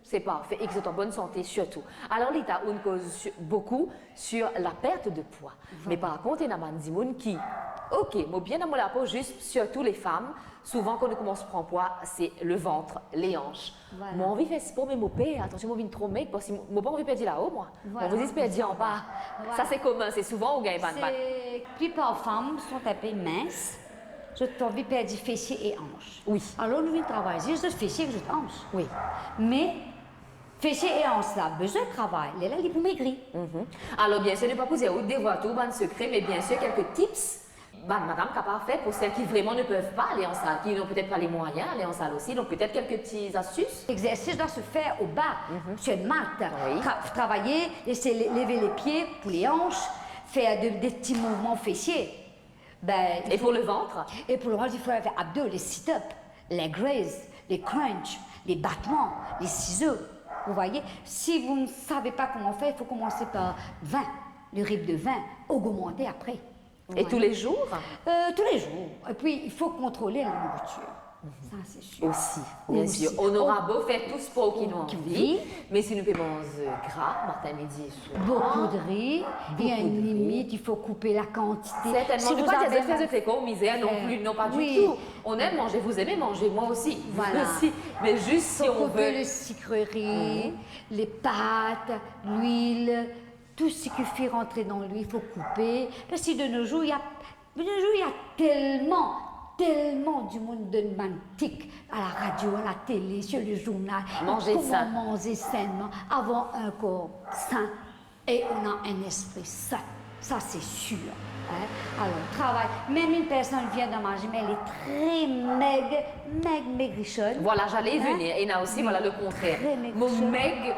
c'est parfait, et ki zot an bonne santé surtout. Alors, Lita, ou'nn koz su-, beaucoup sur la perte de poids. Voilà. Me par kont, ena bann dimoun ki, ok, mo bien dan mo lapo, zis, surtout les femmes, souvan kan nou koumans pran pwa, se le vant, les hanches. Voilà. Mo anvi fer spor, me mo per, atansion, mo vinn tro meg, parski mo, mo pa anvi perdi lao, mwa. Voilà. Mo anvi zis perdi anba. Voilà. Sa, se komin, se souvan ou gagn bann, bann. Se, plipar fam sont un peu minces, zot anvi perdi fesie e hanch. Wi. Alor, nou vinn travay zis zot fesie ek zot hanch. Wi. Me fesie e hanch la, bizin travay, lerla li pou megri. Mhm. Alors, bien sûr, nou pa pou dir ou devwar tou bann sekre, mais bien sûr, quelques tips, bann madam kapav fer pour celles qui vraiment ne peuvent pas aller en salle, qui n'ont peut-être pas les moyens d'aller en salle aussi, donc peut-être quelques petites astuces. L'exercice doit se faire au bas, mhm, sur une mat. Oui. Tra-, travailler, essayer de lever les pieds pour les hanches, faire de, des petits mouvements fessiers. Ben, il faut... Et pour le ventre ? Et pour le ventre, il faut faire abdos, les sit-ups, leg raise, les crunch, les battements, les ciseaux. Vous voyez, si vous ne savez pas comment faire, il faut commencer par vingt, le rythme de vingt, augmenter après. Et tous les jours ? Euh, tous les jours. Et puis, il faut contrôler la nourriture. Ça, c'est sûr. Aussi, bien sûr. Aussi. On aura beau faire tout sport ki nou anvi, me si nou pe manz gra, matin, midi e swar. Beaucoup de riz, il y a une limite, il faut couper la quantité. Certainement, si vous avez... Certainement, nou pa dir zot fer zot lekor mizer non plus, non, pas du tout. On aime manger, vous aimez manger, moi aussi. Voilà. Aussi. Mais juste si on veut... Faut couper le sucrerie, les pâtes, l'huile, tout ce qui fait rentrer dans lui, il faut couper. Parce que de nos jours, il y a, de nos jours, il y a tellement, tellement du monde donne bann tik à la radio, à la télé, sur le journal. Manger sain. Comment manger sainement, avoir un corps sain et on a un esprit sain. Ça, c'est sûr. Hein? Alors, travail. Même une personne vient dans ma gym, elle est très maigre, maigre, maigrichonne. Voilà, j'allais y venir. Hein? Ena osi, oui, voilà, le contraire. Très maigrichonne. Mo meg,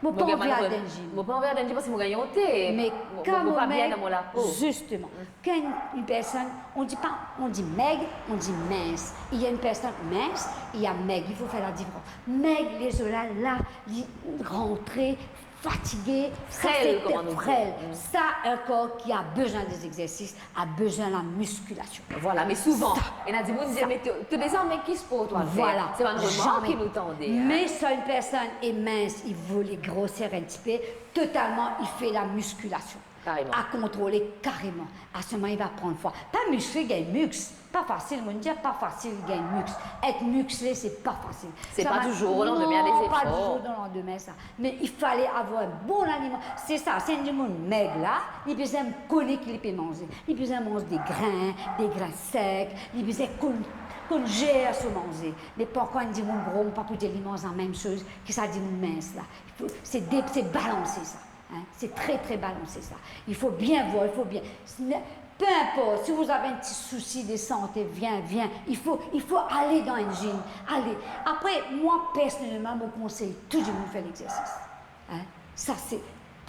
mo pa anvi al dan gym. Mo pa anvi al dan gym parski mo gagn onte. Mais quand on est maigre, justement, quand une personne, on dit pas, on dit maigre, on dit mince. Il y a une personne mince, il y a maigre. Il faut faire la différence. Maigre, les os là, là, li rantre, fatige, sa se frèl, kouma nou dir. Frèl. Mm. Sa, un corps qui a besoin des exercices, a besoin la musculation. Voilà, mais souvent, ena dimoun dir, mais to, to deza meg, ki spor to al fer? Voilà. C'est pas une remarque qui nous tendait, hein. Mais si une personne est mince, il veut les grossir un petit peu, totalement, il fait la musculation. Carrément. À contrôler carrément. À ce moment, il va prendre foi. Pa miskle, gagn miks. Pa fasil, mo dir, pa fasil gagn miks. Être musclé, c'est pas facile. C'est pas du jour au lendemain, des efforts. Non, pas du jour au lendemain, ça. Mais il fallait avoir un bon aliment. C'est ça, si enn dimoun meg la, li bizin kone ki li pe manze. Li bizin manz de grin, de grin sek, li bizin konn, konn zer so manze. Me pankor enn dimoun gro, pa pou dir li manz la mem soz ki sa dimoun mins la. Il faut, c'est dé-, c'est balancé, ça. Hein, c'est très, très balancé, ça. Il faut bien voir, il faut bien. Peu importe, si vous avez un petit souci de santé, viens, viens. Il faut, il faut aller dans une gym. Allez. Après, moi, personnellement, mon conseil, toujours vous faire l'exercice. Hein? Ça, c'est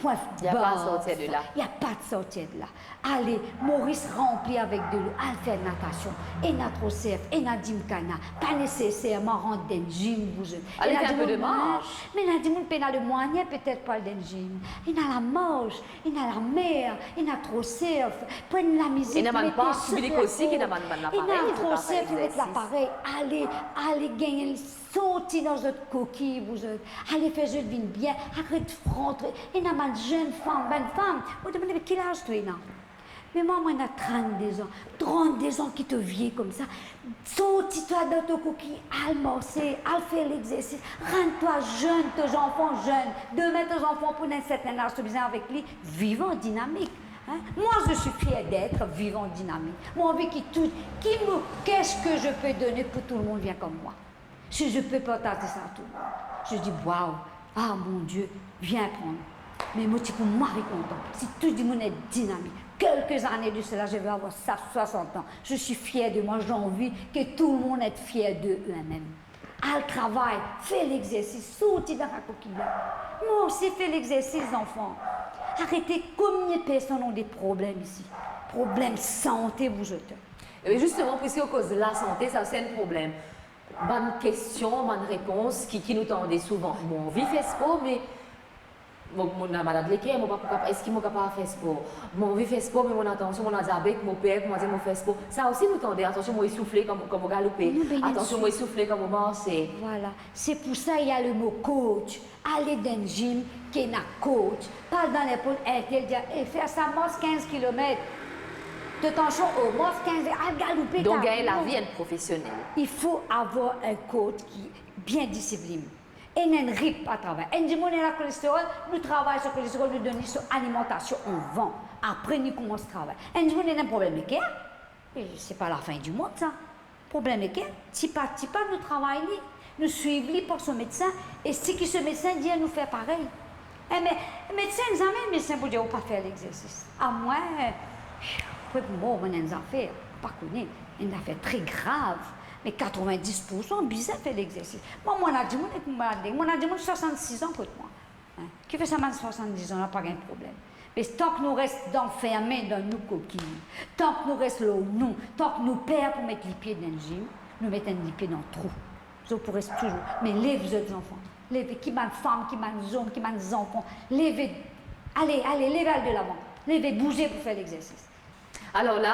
point barre. Il y a pas à sortir de là. Il y a pas de sortir de là. Ale, Moris ranpli avek delo, al fer natasion, ena Troserf, ena Gymkhana, pa neseserman rant dan gym, vous. Ale fer inpe de mars. Ena dimoun, me ena dimoun pena lemwayen petet pou al dan gym. Ena lamars, ena lamer, ena Troserf, pran lamizik, ena bann park piblik osi ki ena bann, bann laparey, ena Troserf, met laparey, ale, ale gagn Sorti dan zot kokiy, vous autres. Ale fer zot vinn bien, aret rantre. Ena bann zenn fam, bann fam, mo demann, "Me ki laz to ena?" "Me mwa, mo ena trannde zan." "Trannde zan ki to vie koumsa?" Sorti twa dan to kokiy, al marse, al fer lexersis, rann twa zenn, to zanfan zenn. Demin to zanfan pou ena enn sertin laz, to bizin avek li, vivan, dinamik. Hein? Moi, je suis fière d'être vivant, dynamique. Mo anvi ki tou, ki mo, qu'est-ce que je peux donner pour tout le monde vient comme moi? Si je peux partager ça à tout le monde, je dis, waouh, ah mon Dieu, viens prendre. Me mo ti pou mari kontan si tou dimoun et dinamik. Quelques années de cela, je vais avoir ça, soixante ans. Je suis fière de moi, j'ai envie que tout le monde est fier de eux-mêmes. Al travay, fer lexersis, sorti dan sa kokiy la. Mwa osi fer lexersis, zanfan. Arete, combien de personnes ont des problèmes ici? Problem sante, vous autres. Ebe, zisteman, piski ou koz lasante, sa se enn problem. Bann kestion, bann repons ki, ki nou tande souvan. Mo anvi fer spor, me mo, mo ena malad leker, mo pa pou kapa-, eski mo kapav fer spor? Mo anvi fer spor, me mo ena tansion, mo ena diabet, mo per kouma dir mo fer spor. Sa osi nou tande, atansion, mo esoufle kan, kan mo galoupe. Non, bien sûr. Atansion, mo esoufle kan mo marse. Voilà. C'est pour ça il y a le mot coach. Ale dan enn gym ki ena coach, pa dan linport enn tel dir, "Eh, fer sa, mars kinz kilomet. To tansion o, mars kinz, al galoupe." Donk, gagn lavi enn profesionel. Il faut avoir un coach ki bien disiplin. Ena enn ritm a travay. Enn dimoun ena kolesterol, nou travay so kolesterol, nou donn li so alimantasion avan. Apre, nou koumans travay. Enn dimoun ena problem leker, e se pa lafin dimond, sa. Problem leker, tipa tipa nou travay li, nou swiv li par so medsin, e seki so medsin dir, nou fer parey. E me, medsin, zame medsin pou dir ou pa fer lexersis. Amwin, apre pou mor, mo ena enn zafer, pa kone, enn zafer tre grav, me katrovin-dis poursan bizin fer lexersis. Mwa, mo ena dimoun ek mo malad, mo ena dimoun swasannsis an kot mwa. Hein? Kifer sa bann swasanndiz an la pa gagn problem. Me tank nou res anferme dan nou kokiy, tank nou res lor nou, tank nou per pou met lipie dan gym, nou met enn lipie dan trou. Zot pou res touzour. Me lev zot zanfan. Leve, ki bann fam, ki bann zom, ki bann zanfan. Leve. Ale, ale, leve, al delavan. Leve, bouze pou fer lexersis. Alor la,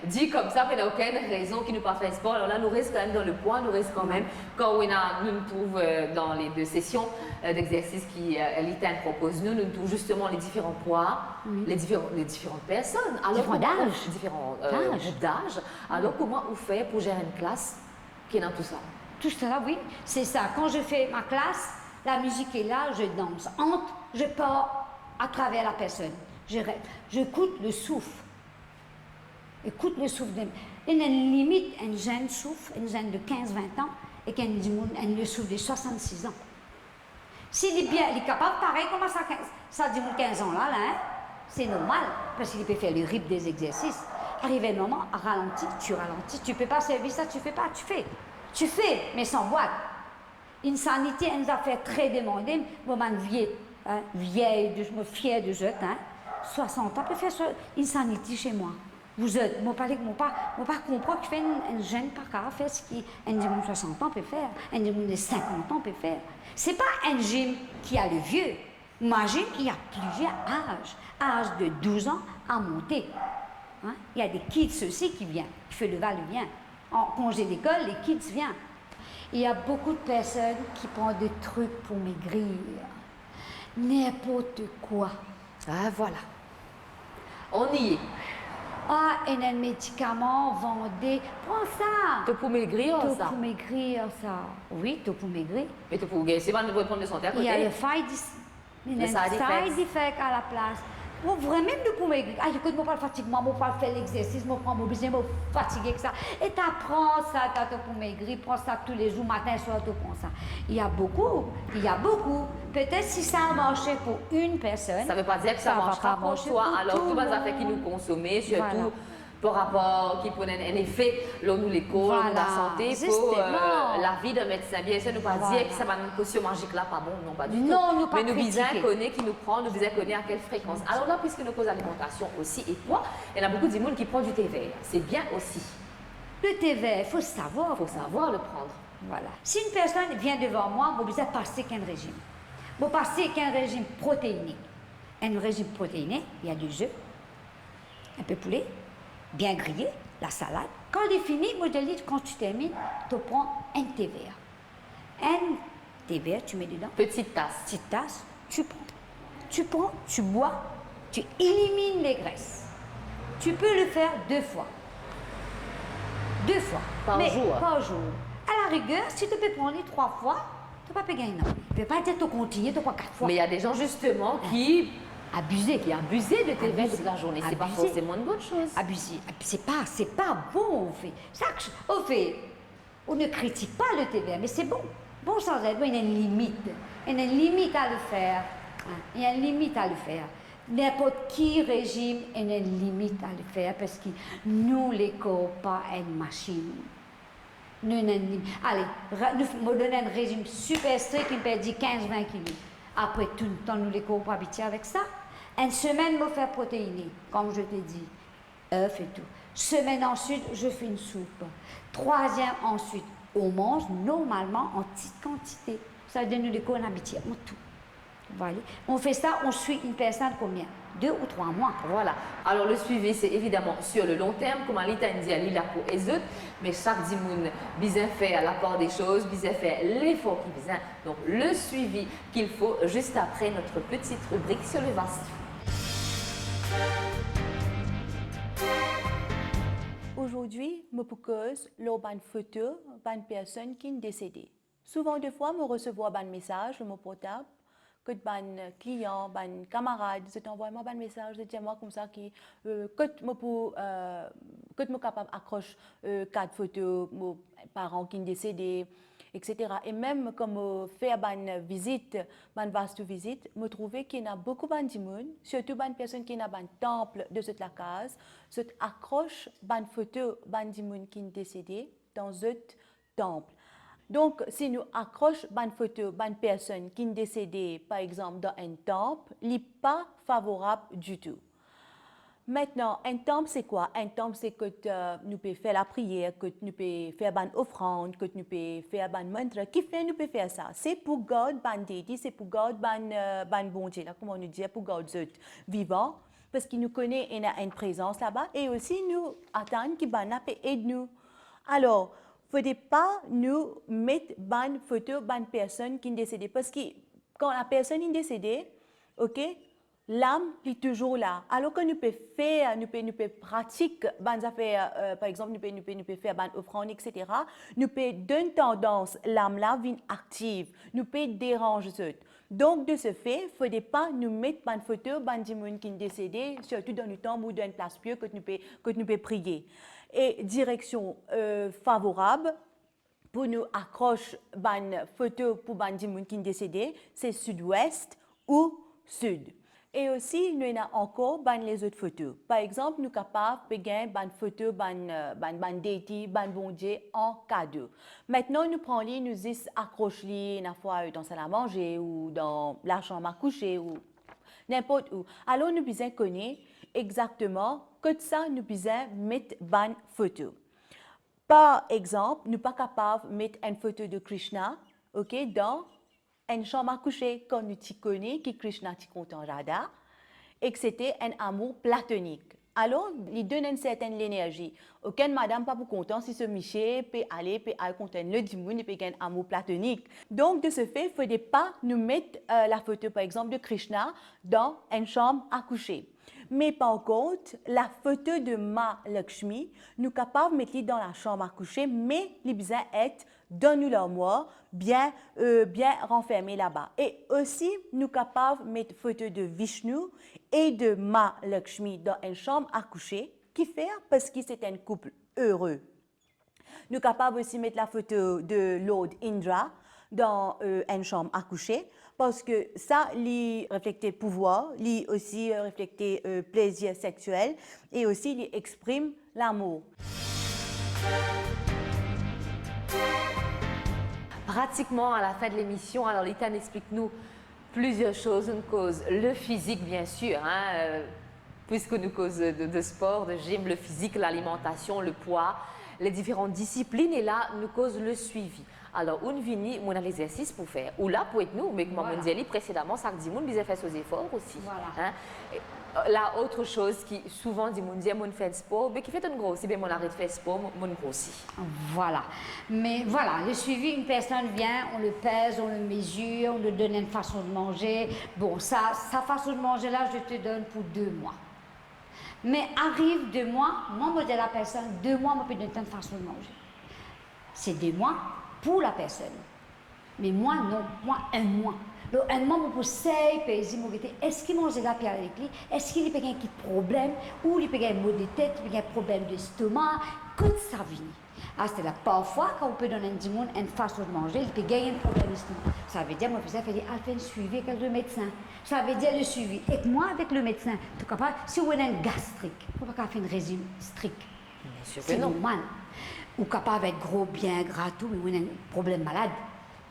di koumsa, pena okenn rezon ki nou pa fer spor. Alor la, nou res kanmem dan lepwa, nou res kanmem, kan ou ena, nou, nou trouv, euh, dan le de sesion, euh, d'exersis ki, euh, Litan propoz nou, nou trouv zisteman le diferan pwa, wi, le diferan, le diferan personn. Alor, diferan kouma, daz, diferan, euh, daz, group daz. Alor, kouma ou fer pou zer enn klas ki ena tousa? Tousala, wi, c'est ça. Quand je fais ma classe, la musique est là, je danse, entre, je pars à travers la personne. Je rê-, j'écoute le souffle. Écoute le souffle de, ena enn limit, enn zenn souf, enn zenn de kinz, vin an, ek enn dimoun, enn le souf de swasannsis an. Si li bien, li kapav parey kouma sa kinz, sa dimoun kinz an la, la, hein, c'est normal, parski li pe fer le ritm des exercices. Arive enn moman, ralanti, tu ralentis, tu peux pas servir ça, tu fais pas, tu fais. Tu fais, mais sans boîte. Insanity, enn zafer tre demande, mo bann vie, hein, vieille de, mo fier de zot, hein. Swasant an pe fer swa-, Insanity chez moi. Vous êtes, mo pa, mo pa, mo pa konpran kifer enn, enn zenn pa kapav fer seki enn dimoun swasant an pe fer, enn dimoun de sinkant an pe fer. C'est pas un gym qui a le vieux. Imagine, il y a plusieurs âges. Âge de douze ans à monter. Hein? Il y a des kids aussi qui viennent, qui fait le va-et-vient. En congé d'école, les kids viennent. Il y a beaucoup de personnes qui prennent des trucs pour maigrir. N'importe quoi. Ah, voilà. On y est. Ah, ena enn medikaman, vande, pran sa. To pou maigrir, sa. To pou maigrir, sa. Wi, to pou maigrir. Me to pou gagn, se pa nou pou pran de sante akote. Il y a le side, le side effect. Side effect à la place. Bon, vremem nou pou maigrir. Ah, ekout, mo pou al fatig mwa, mo pou al fer lexersis, mo pran mo bizin, mo fatige ek sa. E ta pran sa, ta to pou maigrir, pran sa toulezour, matin, swar, to pran sa. Il y a beaucoup, il y a beaucoup. Peut-être si ça a marché pour une personne, ça va pas marcher pour tout le monde. Sa ve pa dir ki sa mars pou twa. Alor, tou bann zafer ki nou konsome, sirtou par rapor ki pou ena enn, enn efe lor nou lekor, lor lasante, pou, euh, lavi dan medsin. Voilà, zisteman. Bien sir, nou pa dir ki sa bann posion mazik la pa bon, non, pa ditou. Non, nou pa kritike. Me nou bizin kone ki nou pran, nou bizin kone a kel frekans. Alor la, piski nou koz alimantasion osi e pwa, ena boukou dimoun ki pran du thé vert. C'est bien aussi. Le thé vert, il faut savoir prendre. Faut savoir le prendre. Voilà. Si une personne vient devant moi, mo bizin pase ek enn rezim. Mo pase ek enn rezim protéiné. Un régime protéiné, il y a des œufs, un peu poulet, bien grillé, la salade. Quand il est fini, moi je dis, quand tu termines, tu prends un thé vert. Un thé vert, tu mets dedans. Petite tasse. Petite tasse, tu prends. Tu prends, tu bois, tu élimines les graisses. Tu peux le faire deux fois. Deux fois. Par jour. Mais par jour. À la rigueur, si tu peux prendre trois fois, to pa pe gagn nanye. Pe pa dir to kontigne, to pran kat fwa. Mais il y a des gens, justement, qui abusent. Qui abusent de thé vert toute la journée. Abusent. C'est pas forcément une bonne chose. Abusent. C'est pas, c'est pas bon, au fait. Ça, au fait, on ne critique pas le thé vert, mais c'est bon. Bon, sa, ena enn limit. Ena enn limit à le faire. Hein, il y a une limite à le faire. N'importe quel régime, ena enn limit à le faire, parski nou lekor pa enn masinn. Nou, nou, nou, ale, ra-, nou, mo donn enn rezim siper strik, mo perdi kinz, vin kilo. Apre toultan nou lekor pou abitie avek sa. Enn semenn, mo fer protéiné, comme je t'ai dit, œuf et tout. Semaine ensuite, je fais une soupe. Troisième ensuite, On mange normalement en petite quantité. Ça veut dire nous, le corps, on est habitué, on tout. Vous voyez ? On fait ça, on suit une personne combien ? Deux ou trois mois. Voilà. Alors, le suivi, c'est évidemment sur le long terme, kouma li tann dir, li la pou ed zot, me sak dimoun bizin fer lapar de soz, bizin fer lefor ki bizin. Donc, le suivi qu'il faut juste après notre petite rubrique sur le vastu. Azordi, mo pou koz lor bann foto bann personn ki'nn desede. Souvan defwa, mo resevwar bann mesaz lor mo portab, kot bann klian, bann kamarad, zot anvway mwa bann mesaz, zot dir mwa koumsa ki, euh, kot mo pou, euh, kot mo kapav akros, euh, kad foto mo paran ki'nn desede, et cetera. E mem kan mo fer bann vizit, bann vastu vizit, mo trouve ki ena boukou bann dimoun, sirtou bann personn ki ena bann tanp dan zot lakaz, zot akros bann foto bann dimoun ki'nn desede dan zot tanp. Donk, si nou akros bann foto bann personn ki'nn desede, par exanp, dan enn tanp, li pa favorab ditou. Aster, enn tanp se kwa? Enn tanp se kot, euh, nou pe fer lapriyer, kot nou pe fer bann ofrann, kot nou pe fer bann mantra. Kifer nou pe fer sa? Se pou gard bann deity, se pou gard bann, euh, bann bondie la, kouma nou dir, pou gard zot vivan, parski nou kone ena enn prezans laba, e osi nou atann ki bannla pe ed nou. Alor, fode pa nou met bann foto bann personn ki'nn desede, parski kan lapersonn inn desede, ok, lam li touzour la. Alor kan nou pe fer, nou pe, nou pe pratik bann zafer, euh, par exanp, nou pe, nou pe, nou pe fer bann ofrann, et cetera, nou pe donn tandans lam la vinn aktiv, nou pe deranz zot. Donk, de ce fait, fode pa nou met bann foto bann dimoun ki'nn desede, sirtou dan nou tanp ou dan enn plas pie kot nou pe, kot nou pe priye. E direksion, euh, favorab pou nou akros bann foto pou bann dimoun ki'nn desede, se sidwes ou sid. E osi, nou ena ankor bann lezot foto. Par exanp, nou kapav pe gagn bann foto bann, euh, bann, bann deity, bann bondie an kado. Aster, nou pran li, nou zis akros li, ena fwa, euh, dan salmanze ou dan lasam a kouse ou ninport ou. Alor, nou bizin kone exakteman kot sa nou bizin met bann foto. Par exanp, nou pa kapav met enn foto de Krishna, ok, dan enn sam a kouse, kan nou ti kone ki Krishna ti kontan Radha, e ki se ti enn amour platonik. Alor, li donn enn sertenn lenerzi. Okenn madam pa pou kontan si so misie pe ale, pe al kot enn lot dimoun, li pe gagn amour platonik. Donk, de ce fait, fode pa nou met, euh, lafoto, par exanp, de Krishna dan enn sam a kouse. Me par kont, lafoto de Ma Lakshmi, nou kapav met li dan lasam a kouse, me li bizin et dan nou larmwar, bien, euh, bien ranferme laba. E osi, nou kapav met foto de Vishnu e de Ma Lakshmi dan enn sam a kouse. Kifer? Parski se enn koup ere. Nou kapav osi met lafoto de Lord Indra dan, euh, enn sam a kouse, parski sa, li reflekte pouvwar, li osi, euh, reflekte, euh, plezir seksiel, e osi li exprim lamour. Pratikman a la fin de lemision, alor li tann explik nou plizier soz, nou koz le fizik, bien sir, hein, euh, puiske nou koz de, de spor, de gym, le fizik, lalimantasion, le pwa, les différentes disciplines, e la, nou koz le suivi. Alor, ou'nn vini, mo'nn ena lezersis pou fer. Ou la pou ed nou, me kouma mo'nn dir li presedaman, sak dimoun bizin fer so zefor osi. Voilà. Hein? E, euh, la, autre chose ki souvan dimoun dir, mo'nn fer spor, be kifer to'nn grosi, be mo'nn aret fer spor, mo, mo'nn grosi. Voilà. Mais voilà, le suivi, une personne vient, on le pèse, on le mesure, on lui donne une façon de manger. Bon, ça, sa façon de manger là, je te donne pour deux mois. Mais arrive deux mois, moi, mo dir lapersonn, deux mois, mo pe donn twa enn fason manze. Se deux mois pour la personne. Mais moi, non, moi, un mois. Donk, enn mwa, mo pou sey peze, mo gete, eski manze la pe al avek li? Eski li pe gagn ki problem? Ou li pe gagn mo de tet, li pe gagn problem de lestoma? Kot sa vini? Aster la, parfwa, kan ou pe donn enn dimoun enn fason manze, li pe gagn enn problem lestoma. Savedir, mo fer sa, fer li al fer enn swivi avek le medsin. Savedir, le swivi ek mwa, avek le medsin, to kapav, si ou ena enn gastrik, ou pa kapav fer enn rezim strik. Bien sûr que non. Se normal. Ou kapav et gro, bien gra, tou, me ou ena enn problem malad.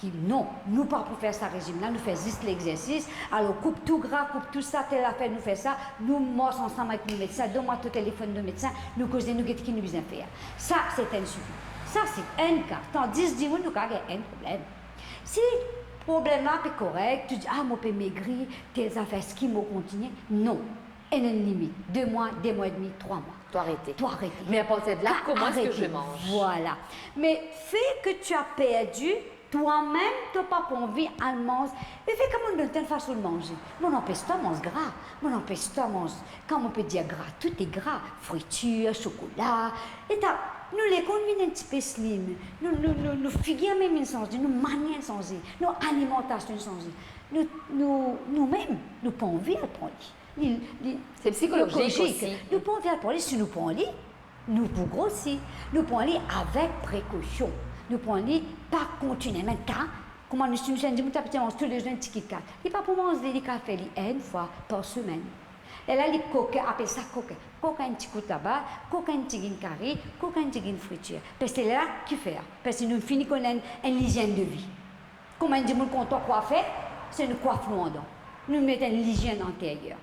Ki, non, nou pa pou fer sa rezim la, nou fer zis lexersis. Alor, koup tou gra, koup tou sa, tel zafer, nou fer sa, nou mars ansam avek nou medsin, donn mwa to telefon to medsin, nou koze, nou gete ki nou bizin fer. Sa, se enn swivi. Sa se enn ka, tandis dimoun nou kav gagn enn problem. Si problem la pe korek, to dir, "Ah, mo pe megri, tel zafer, eski mo kontigne?" Non. Ena enn limit, de mwa, de mwa edmi, trwa mwa. To arete. To arete. Mais à partir de là, comment est-ce que je mange ? Arete. Voilà. Mais fait que tu as perdu, twa-mem to pa pou anvi al manz. Lefet ki mo donn twa enn fason manze, mo anpes twa manz gra, mo anpes twa manz, kan mo pe dir gra, tou gra, fritir, sokola, eta nou lekor vinn enn tipe slim, nou, nou, nou, nou figir mem inn sanze, nou manier inn sanze, nou alimantasion inn sanze. Nou, nou, noumem, nou pa anvi al pran li. Li, li, se psikolozik osi. Nou pran li, si nou pran li, nou pou grosi. Nou pran li avek prekosion. Nou pran li pa kontinielman. Kan, kouma nou, si nou enn dimoun ki abitie manz toulezour enn ti KitKat, li pa pou manz li, li kav fer li enn fwa par semenn. Lerla li kokin, apel sa kokin. Kokin enn ti kout laba, kokin enn tigit kari, kokin enn tigit fritir. Parski lerla ki fer? Parski nou fini konn enn, enn lizienn de vi. Kouma enn dimoun kontan kwafe, se nou kwaf nou andan. Nou met enn lizienn interyer.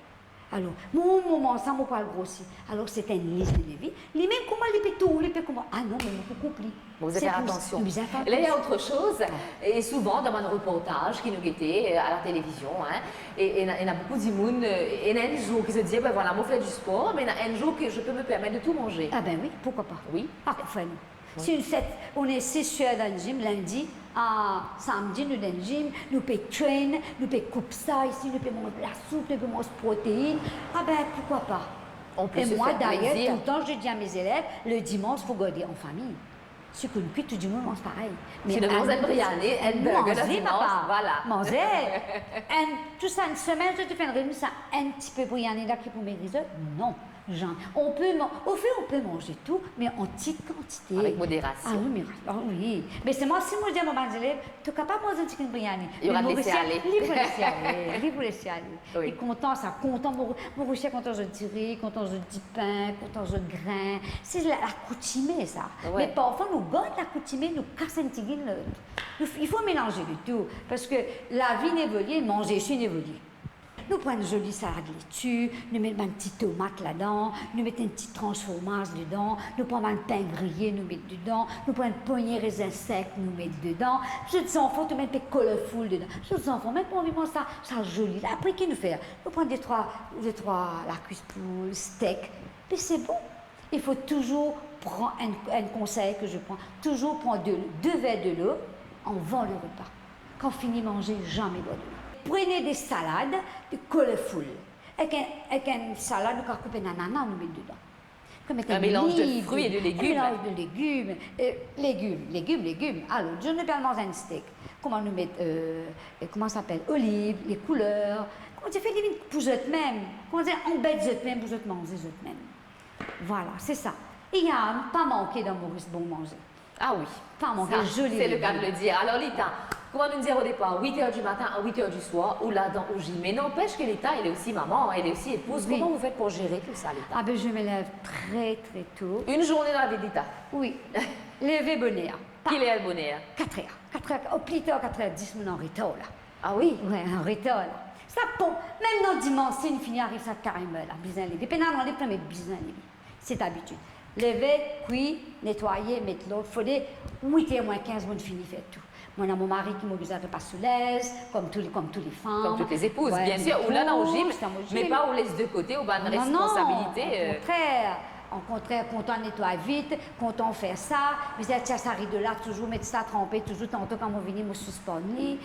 Alor, mo, mo manz sa, mo pou al grosi. Alor, se enn lizienn de vi. Limem kouma li pe tourn, li pe kouma, ah non, me mo pou koup li. Bon, vous allez faire attention. Là, il y a autre chose. Et souvent, dans mon reportage qui nous guettait, euh, à la télévision, hein, et, et, il y a beaucoup de monde, euh, et il y a un jour qui se dit, ben voilà, moi, je fais du sport, mais il y a un jour que je peux me permettre de tout manger. Ah ben oui, pourquoi pas ? Oui. Ah, enfin, non. Si nou set, nou sis dan gym, lindi a samdi nou dan gym, nou pe train, nou pe koup sa isi, nou pe manz lasoup, nou pe manz protein, ah ben, pourquoi pas ? En plus, se faire plaisir. Et moi, d'ailleurs, tout le temps, je dis à mes élèves, le dimanche, faut garder en famille. Si nou kwi, tou dimoun manz parey. Sinon, manz enn biryani, enn burger le dimanche, voilà. Manze, enn, tou sa, enn semenn, zot fer enn rezim, sa, enn tipe biryani la ki pou megri zot, non. Zame. On peut man-, au fait, on peut manger tout, mais en petite quantité. Avec modération. Ah oui, mais, ah oui. Mais c'est moi, si moi je dis à mon élève, to kapav manz enn tigit biryani. Il y aura de laisser-aller. Li pou les ale, li pou les ale. Oui. Li kontan sa, kontan, mo, Morisien kontan zot diri, kontan zot dipin, kontan zot grin. Se la, lakoutime sa. Ouais. Mais parfois, nou gard lakoutime, nou kas enn tigit, nou, nou, il faut mélanger le tout. Parce que la vie évolue, manze osi évolue. Nou pran enn zoli salad leti, nou met bann ti tomat ladan, nou met enn ti trans fromaz dedan, nou pran bann pin griye, nou met dedan, nou pran enn pogne rezin sek, nou met dedan. Zot zanfan, tou mem pe colorful dedan. Zot zanfan mem pa anvi manz sa, sa zoli la. Apre, ki nou fer? Nou pran de trwa, de trwa lakwis poul, stek. Pe se bon. Il faut toujours prendre un, un conseil que je prends, toujours prendre deux, deux verres de l'eau avant le repas. Kan fini manze, zame bwar delo. Prenez des salades de colorful. Avek enn, avek enn salad, nou kav koup enn anana, nou met dedan. Kan met enn oliv, enn melanz de fruits et de légumes. Un mélange de légumes, euh, légumes, légumes, légumes. Alor, nou pe al manz enn stek. Kouma nou met, euh, kouma sa apel, oliv, lekouler. Kouma dir, fer li vinn pou zot mem. Kouma dir, anbet zot mem, pou zot manze zot mem. Vwala, se sa. E ena pa manke dan Moris bon manze. Ah oui. Pa manke, sa, zoli, se le ka de le dir. Alor, Lita, kouma nou dir o depar, wit er di matin a wit er di swar, ou la dan ou gym. Mais n'empêche que Lita, elle est aussi maman, elle est aussi épouse. Oui. Comment vous faites pour gérer tout ça, Lita ? Ah ben, je me lève très, très tôt. Une journée dans la vie de Lita. Oui. Lever bonheur. Ki ler lever bonheur ? Quatre heures. Quatre heures, au plus tard quatre heures dix, nou an retar la. Ah oui ? Wi, an retar la. Sa bon, mem dan dimans, si nou fini ariv sa kareman la, bizin leve. Pena nanye, pena met bizin leve. Se labitid. Leve, kwi, netwaye, met lord, fode wit er mwin kinz, mo fini fer tou. Mo ena mo mari ki mo bizin repas sou linz, kom tou le, kom tou le fam. Comme toutes les épouses, bien sûr. Ou la dan ou gym, mais pas ou les de côté, ou bann responsabilité, euh. Non, non, au contraire. Au contraire, kontan netway vit, kontan fer sa, bizin tir sa rido la, touzour met sa tranpe, touzour tanto kan mo vini, mo sispann li,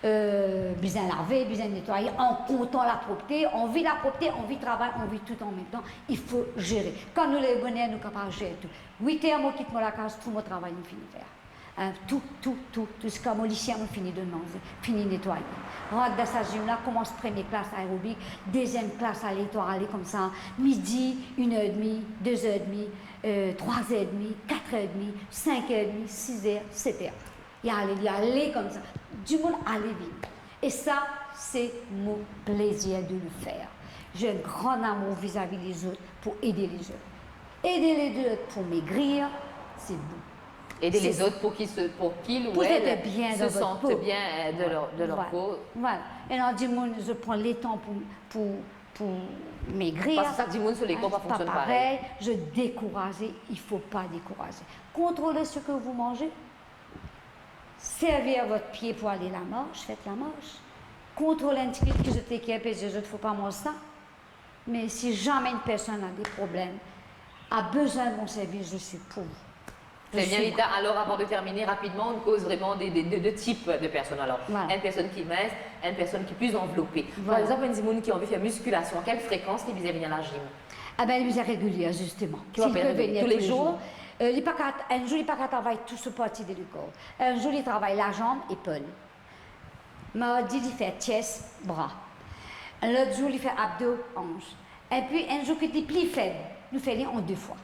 euh, bizin lave, bizin netwaye, an kontan lapropte, anvi lapropte, anvi travay, anvi tou an mem tan, il faut gérer. Kan nou lev boner, nou kapav zer tou. Wit er, mo kit mo lakaz, tou mo travay, mo fini fer. Hein, tou, tou, tou, tou, ziska mo lisien, mo fini donn manze, fini netwaye. Rant dan sa gym la, koumans premie klas aerobik, deziem klas ale, twa ale koumsa, midi, inn er edmi, de zer edmi, euh, trwa zer edmi, kat er edmi, sink er edmi, sis er, set er. Li ale, li ale koumsa. Dimoun ale vini. E sa, se mo plezir de le fer. J'ai un grand amour vis-à-vis les autres pour aider les autres. Aider les autres pour maigrir, c'est bon. Aider les autres pour qu'ils se, pour qu'ils ou elles se sentent bien, euh, de leur, de leur peau. Pour être bien dans votre peau. Voilà. Voilà. E ena dimoun, zot pran letan pou, pou, pou megrir. Parski sak dimoun so lekor pa fonksionn parey. Je décourage, il faut pas décourager. Contrôlez ce que vous mangez. Servez votre pied pour aller la marche, faites la marche. Contrôlez un petit peu ce que vous mangez, zot, faut pas manger ça. Mais si jamais une personne a des problèmes, a besoin de mon service, je suis pour vous. Très bien, Lita. Alors, avant de terminer rapidement, on cause vraiment des, des, de, de types de personnes. Alors, voilà, une personne qui est mince, une personne qui est plus enveloppée. Voilà. Par exemple, une dimoun qui a envie de faire musculation, à quelle fréquence li bizin vinn à la gym? Ah ben, li bizin regilier, justement. Ki va fer regilier? Tous les jours? Euh, li pa ka, un jour, li pa ka travay tou so parti de lekor. Un jour, li travay lajam, epol. Mardi, li fer chest, bra. Lot zour, li fer abdo, anz. Epi, enn zour ki li pli feb, nou fer li an de fwa.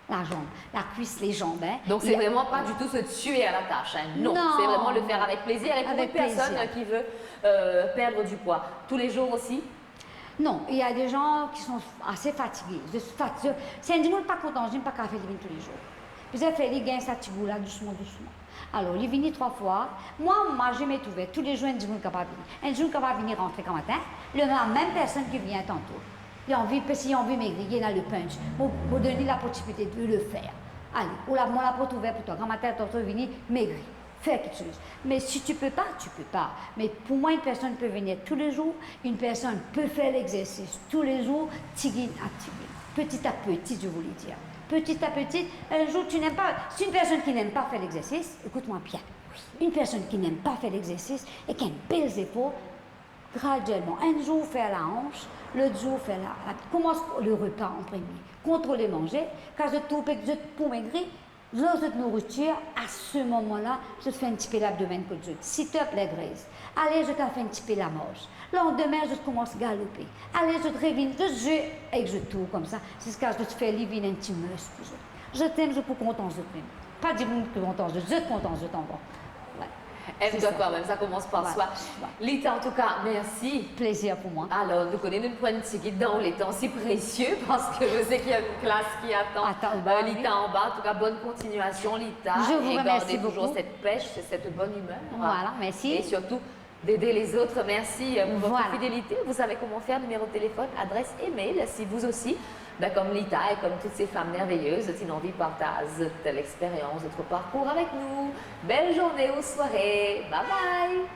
Lajam, lakwis, lezanm, hein. Donc, c'est vraiment pas du tout se tuer à la tâche, hein. Non, c'est vraiment le faire avec plaisir. Et pour une personne qui veut, euh, perdre du poids, tous les jours aussi? Non, il y a des gens qui sont assez fatigués. De fat-, si enn dimoun pa kontan, li pa ka fer li vinn tou le zour. Bizin fer li gagn sa ti gou la dousman, dousman. Alor, li vini trwa fwa. Mwa, mwa, je m'ai trouvé, tou le zour, enn dimoun kapav vini. Enn dimoun kapav vini rantre gramatin, le mem personn ki vinn tanto. Li anvi, parski li anvi megri, li ena le punch. Mo, mo donn li laposibilite de le fer. Ale, ou la, mo la port ouver pou twa. Gramatin, tanto vini, megri. Faire quelque chose. Mais si tu peux pas, tu peux pas. Mais pour moi, une personne peut venir tous les jours, une personne peut faire l'exercice tous les jours, tigit a tigit, petit à petit, je voulais dire. Petit à petit, un jour, tu n'aimes pas, si une personne qui n'aime pas faire l'exercice, écoute-moi bien, une personne qui n'aime pas faire l'exercice et qui a un bel effort, graduellement, enn zour fer laanz, lot zour fer la, la, koumans le repa an premie, kontrole manze, kan zot trouv ki zot pou megri, lor zot nouritir, a se moman la, zot fer enn tipe labdomenn kot zot, sit-up, leg raise. Ale, zot al fer enn tipe lamars. Landime, zot koumans galope. Ale, zot revinn, zot zwe ek zot tour koumsa, ziska zot fer li vinn enn ti must pou zot. Zot mem, zot pou kontan zot mem. Pa dimoun ki kontan zot, zot kontan zot avan. Voilà. Aime-toi toi-même, ça commence par soi. Voilà. Lita, en tout cas, merci. Plaisir pour moi. Alors, nou kone nou pran tigit dan letan si précieux, parce que je sais qu'il y a une classe qui attend, euh, Lita en bas. En tout cas, bonne continuation, Lita. Je vous remercie beaucoup. Et gardez toujours cette pêche, cette bonne humeur. Voilà, merci. Et surtout, d'aider les autres. Merci, euh, pour votre fidélité. Voilà. Vous savez comment faire, numéro de téléphone, adresse email, si vous aussi, ben, comme Lita et comme toutes ces femmes merveilleuses, zot ena anvi partaz zot expérience, zot parcours avec nous. Belle journée ou soirée. Bye bye.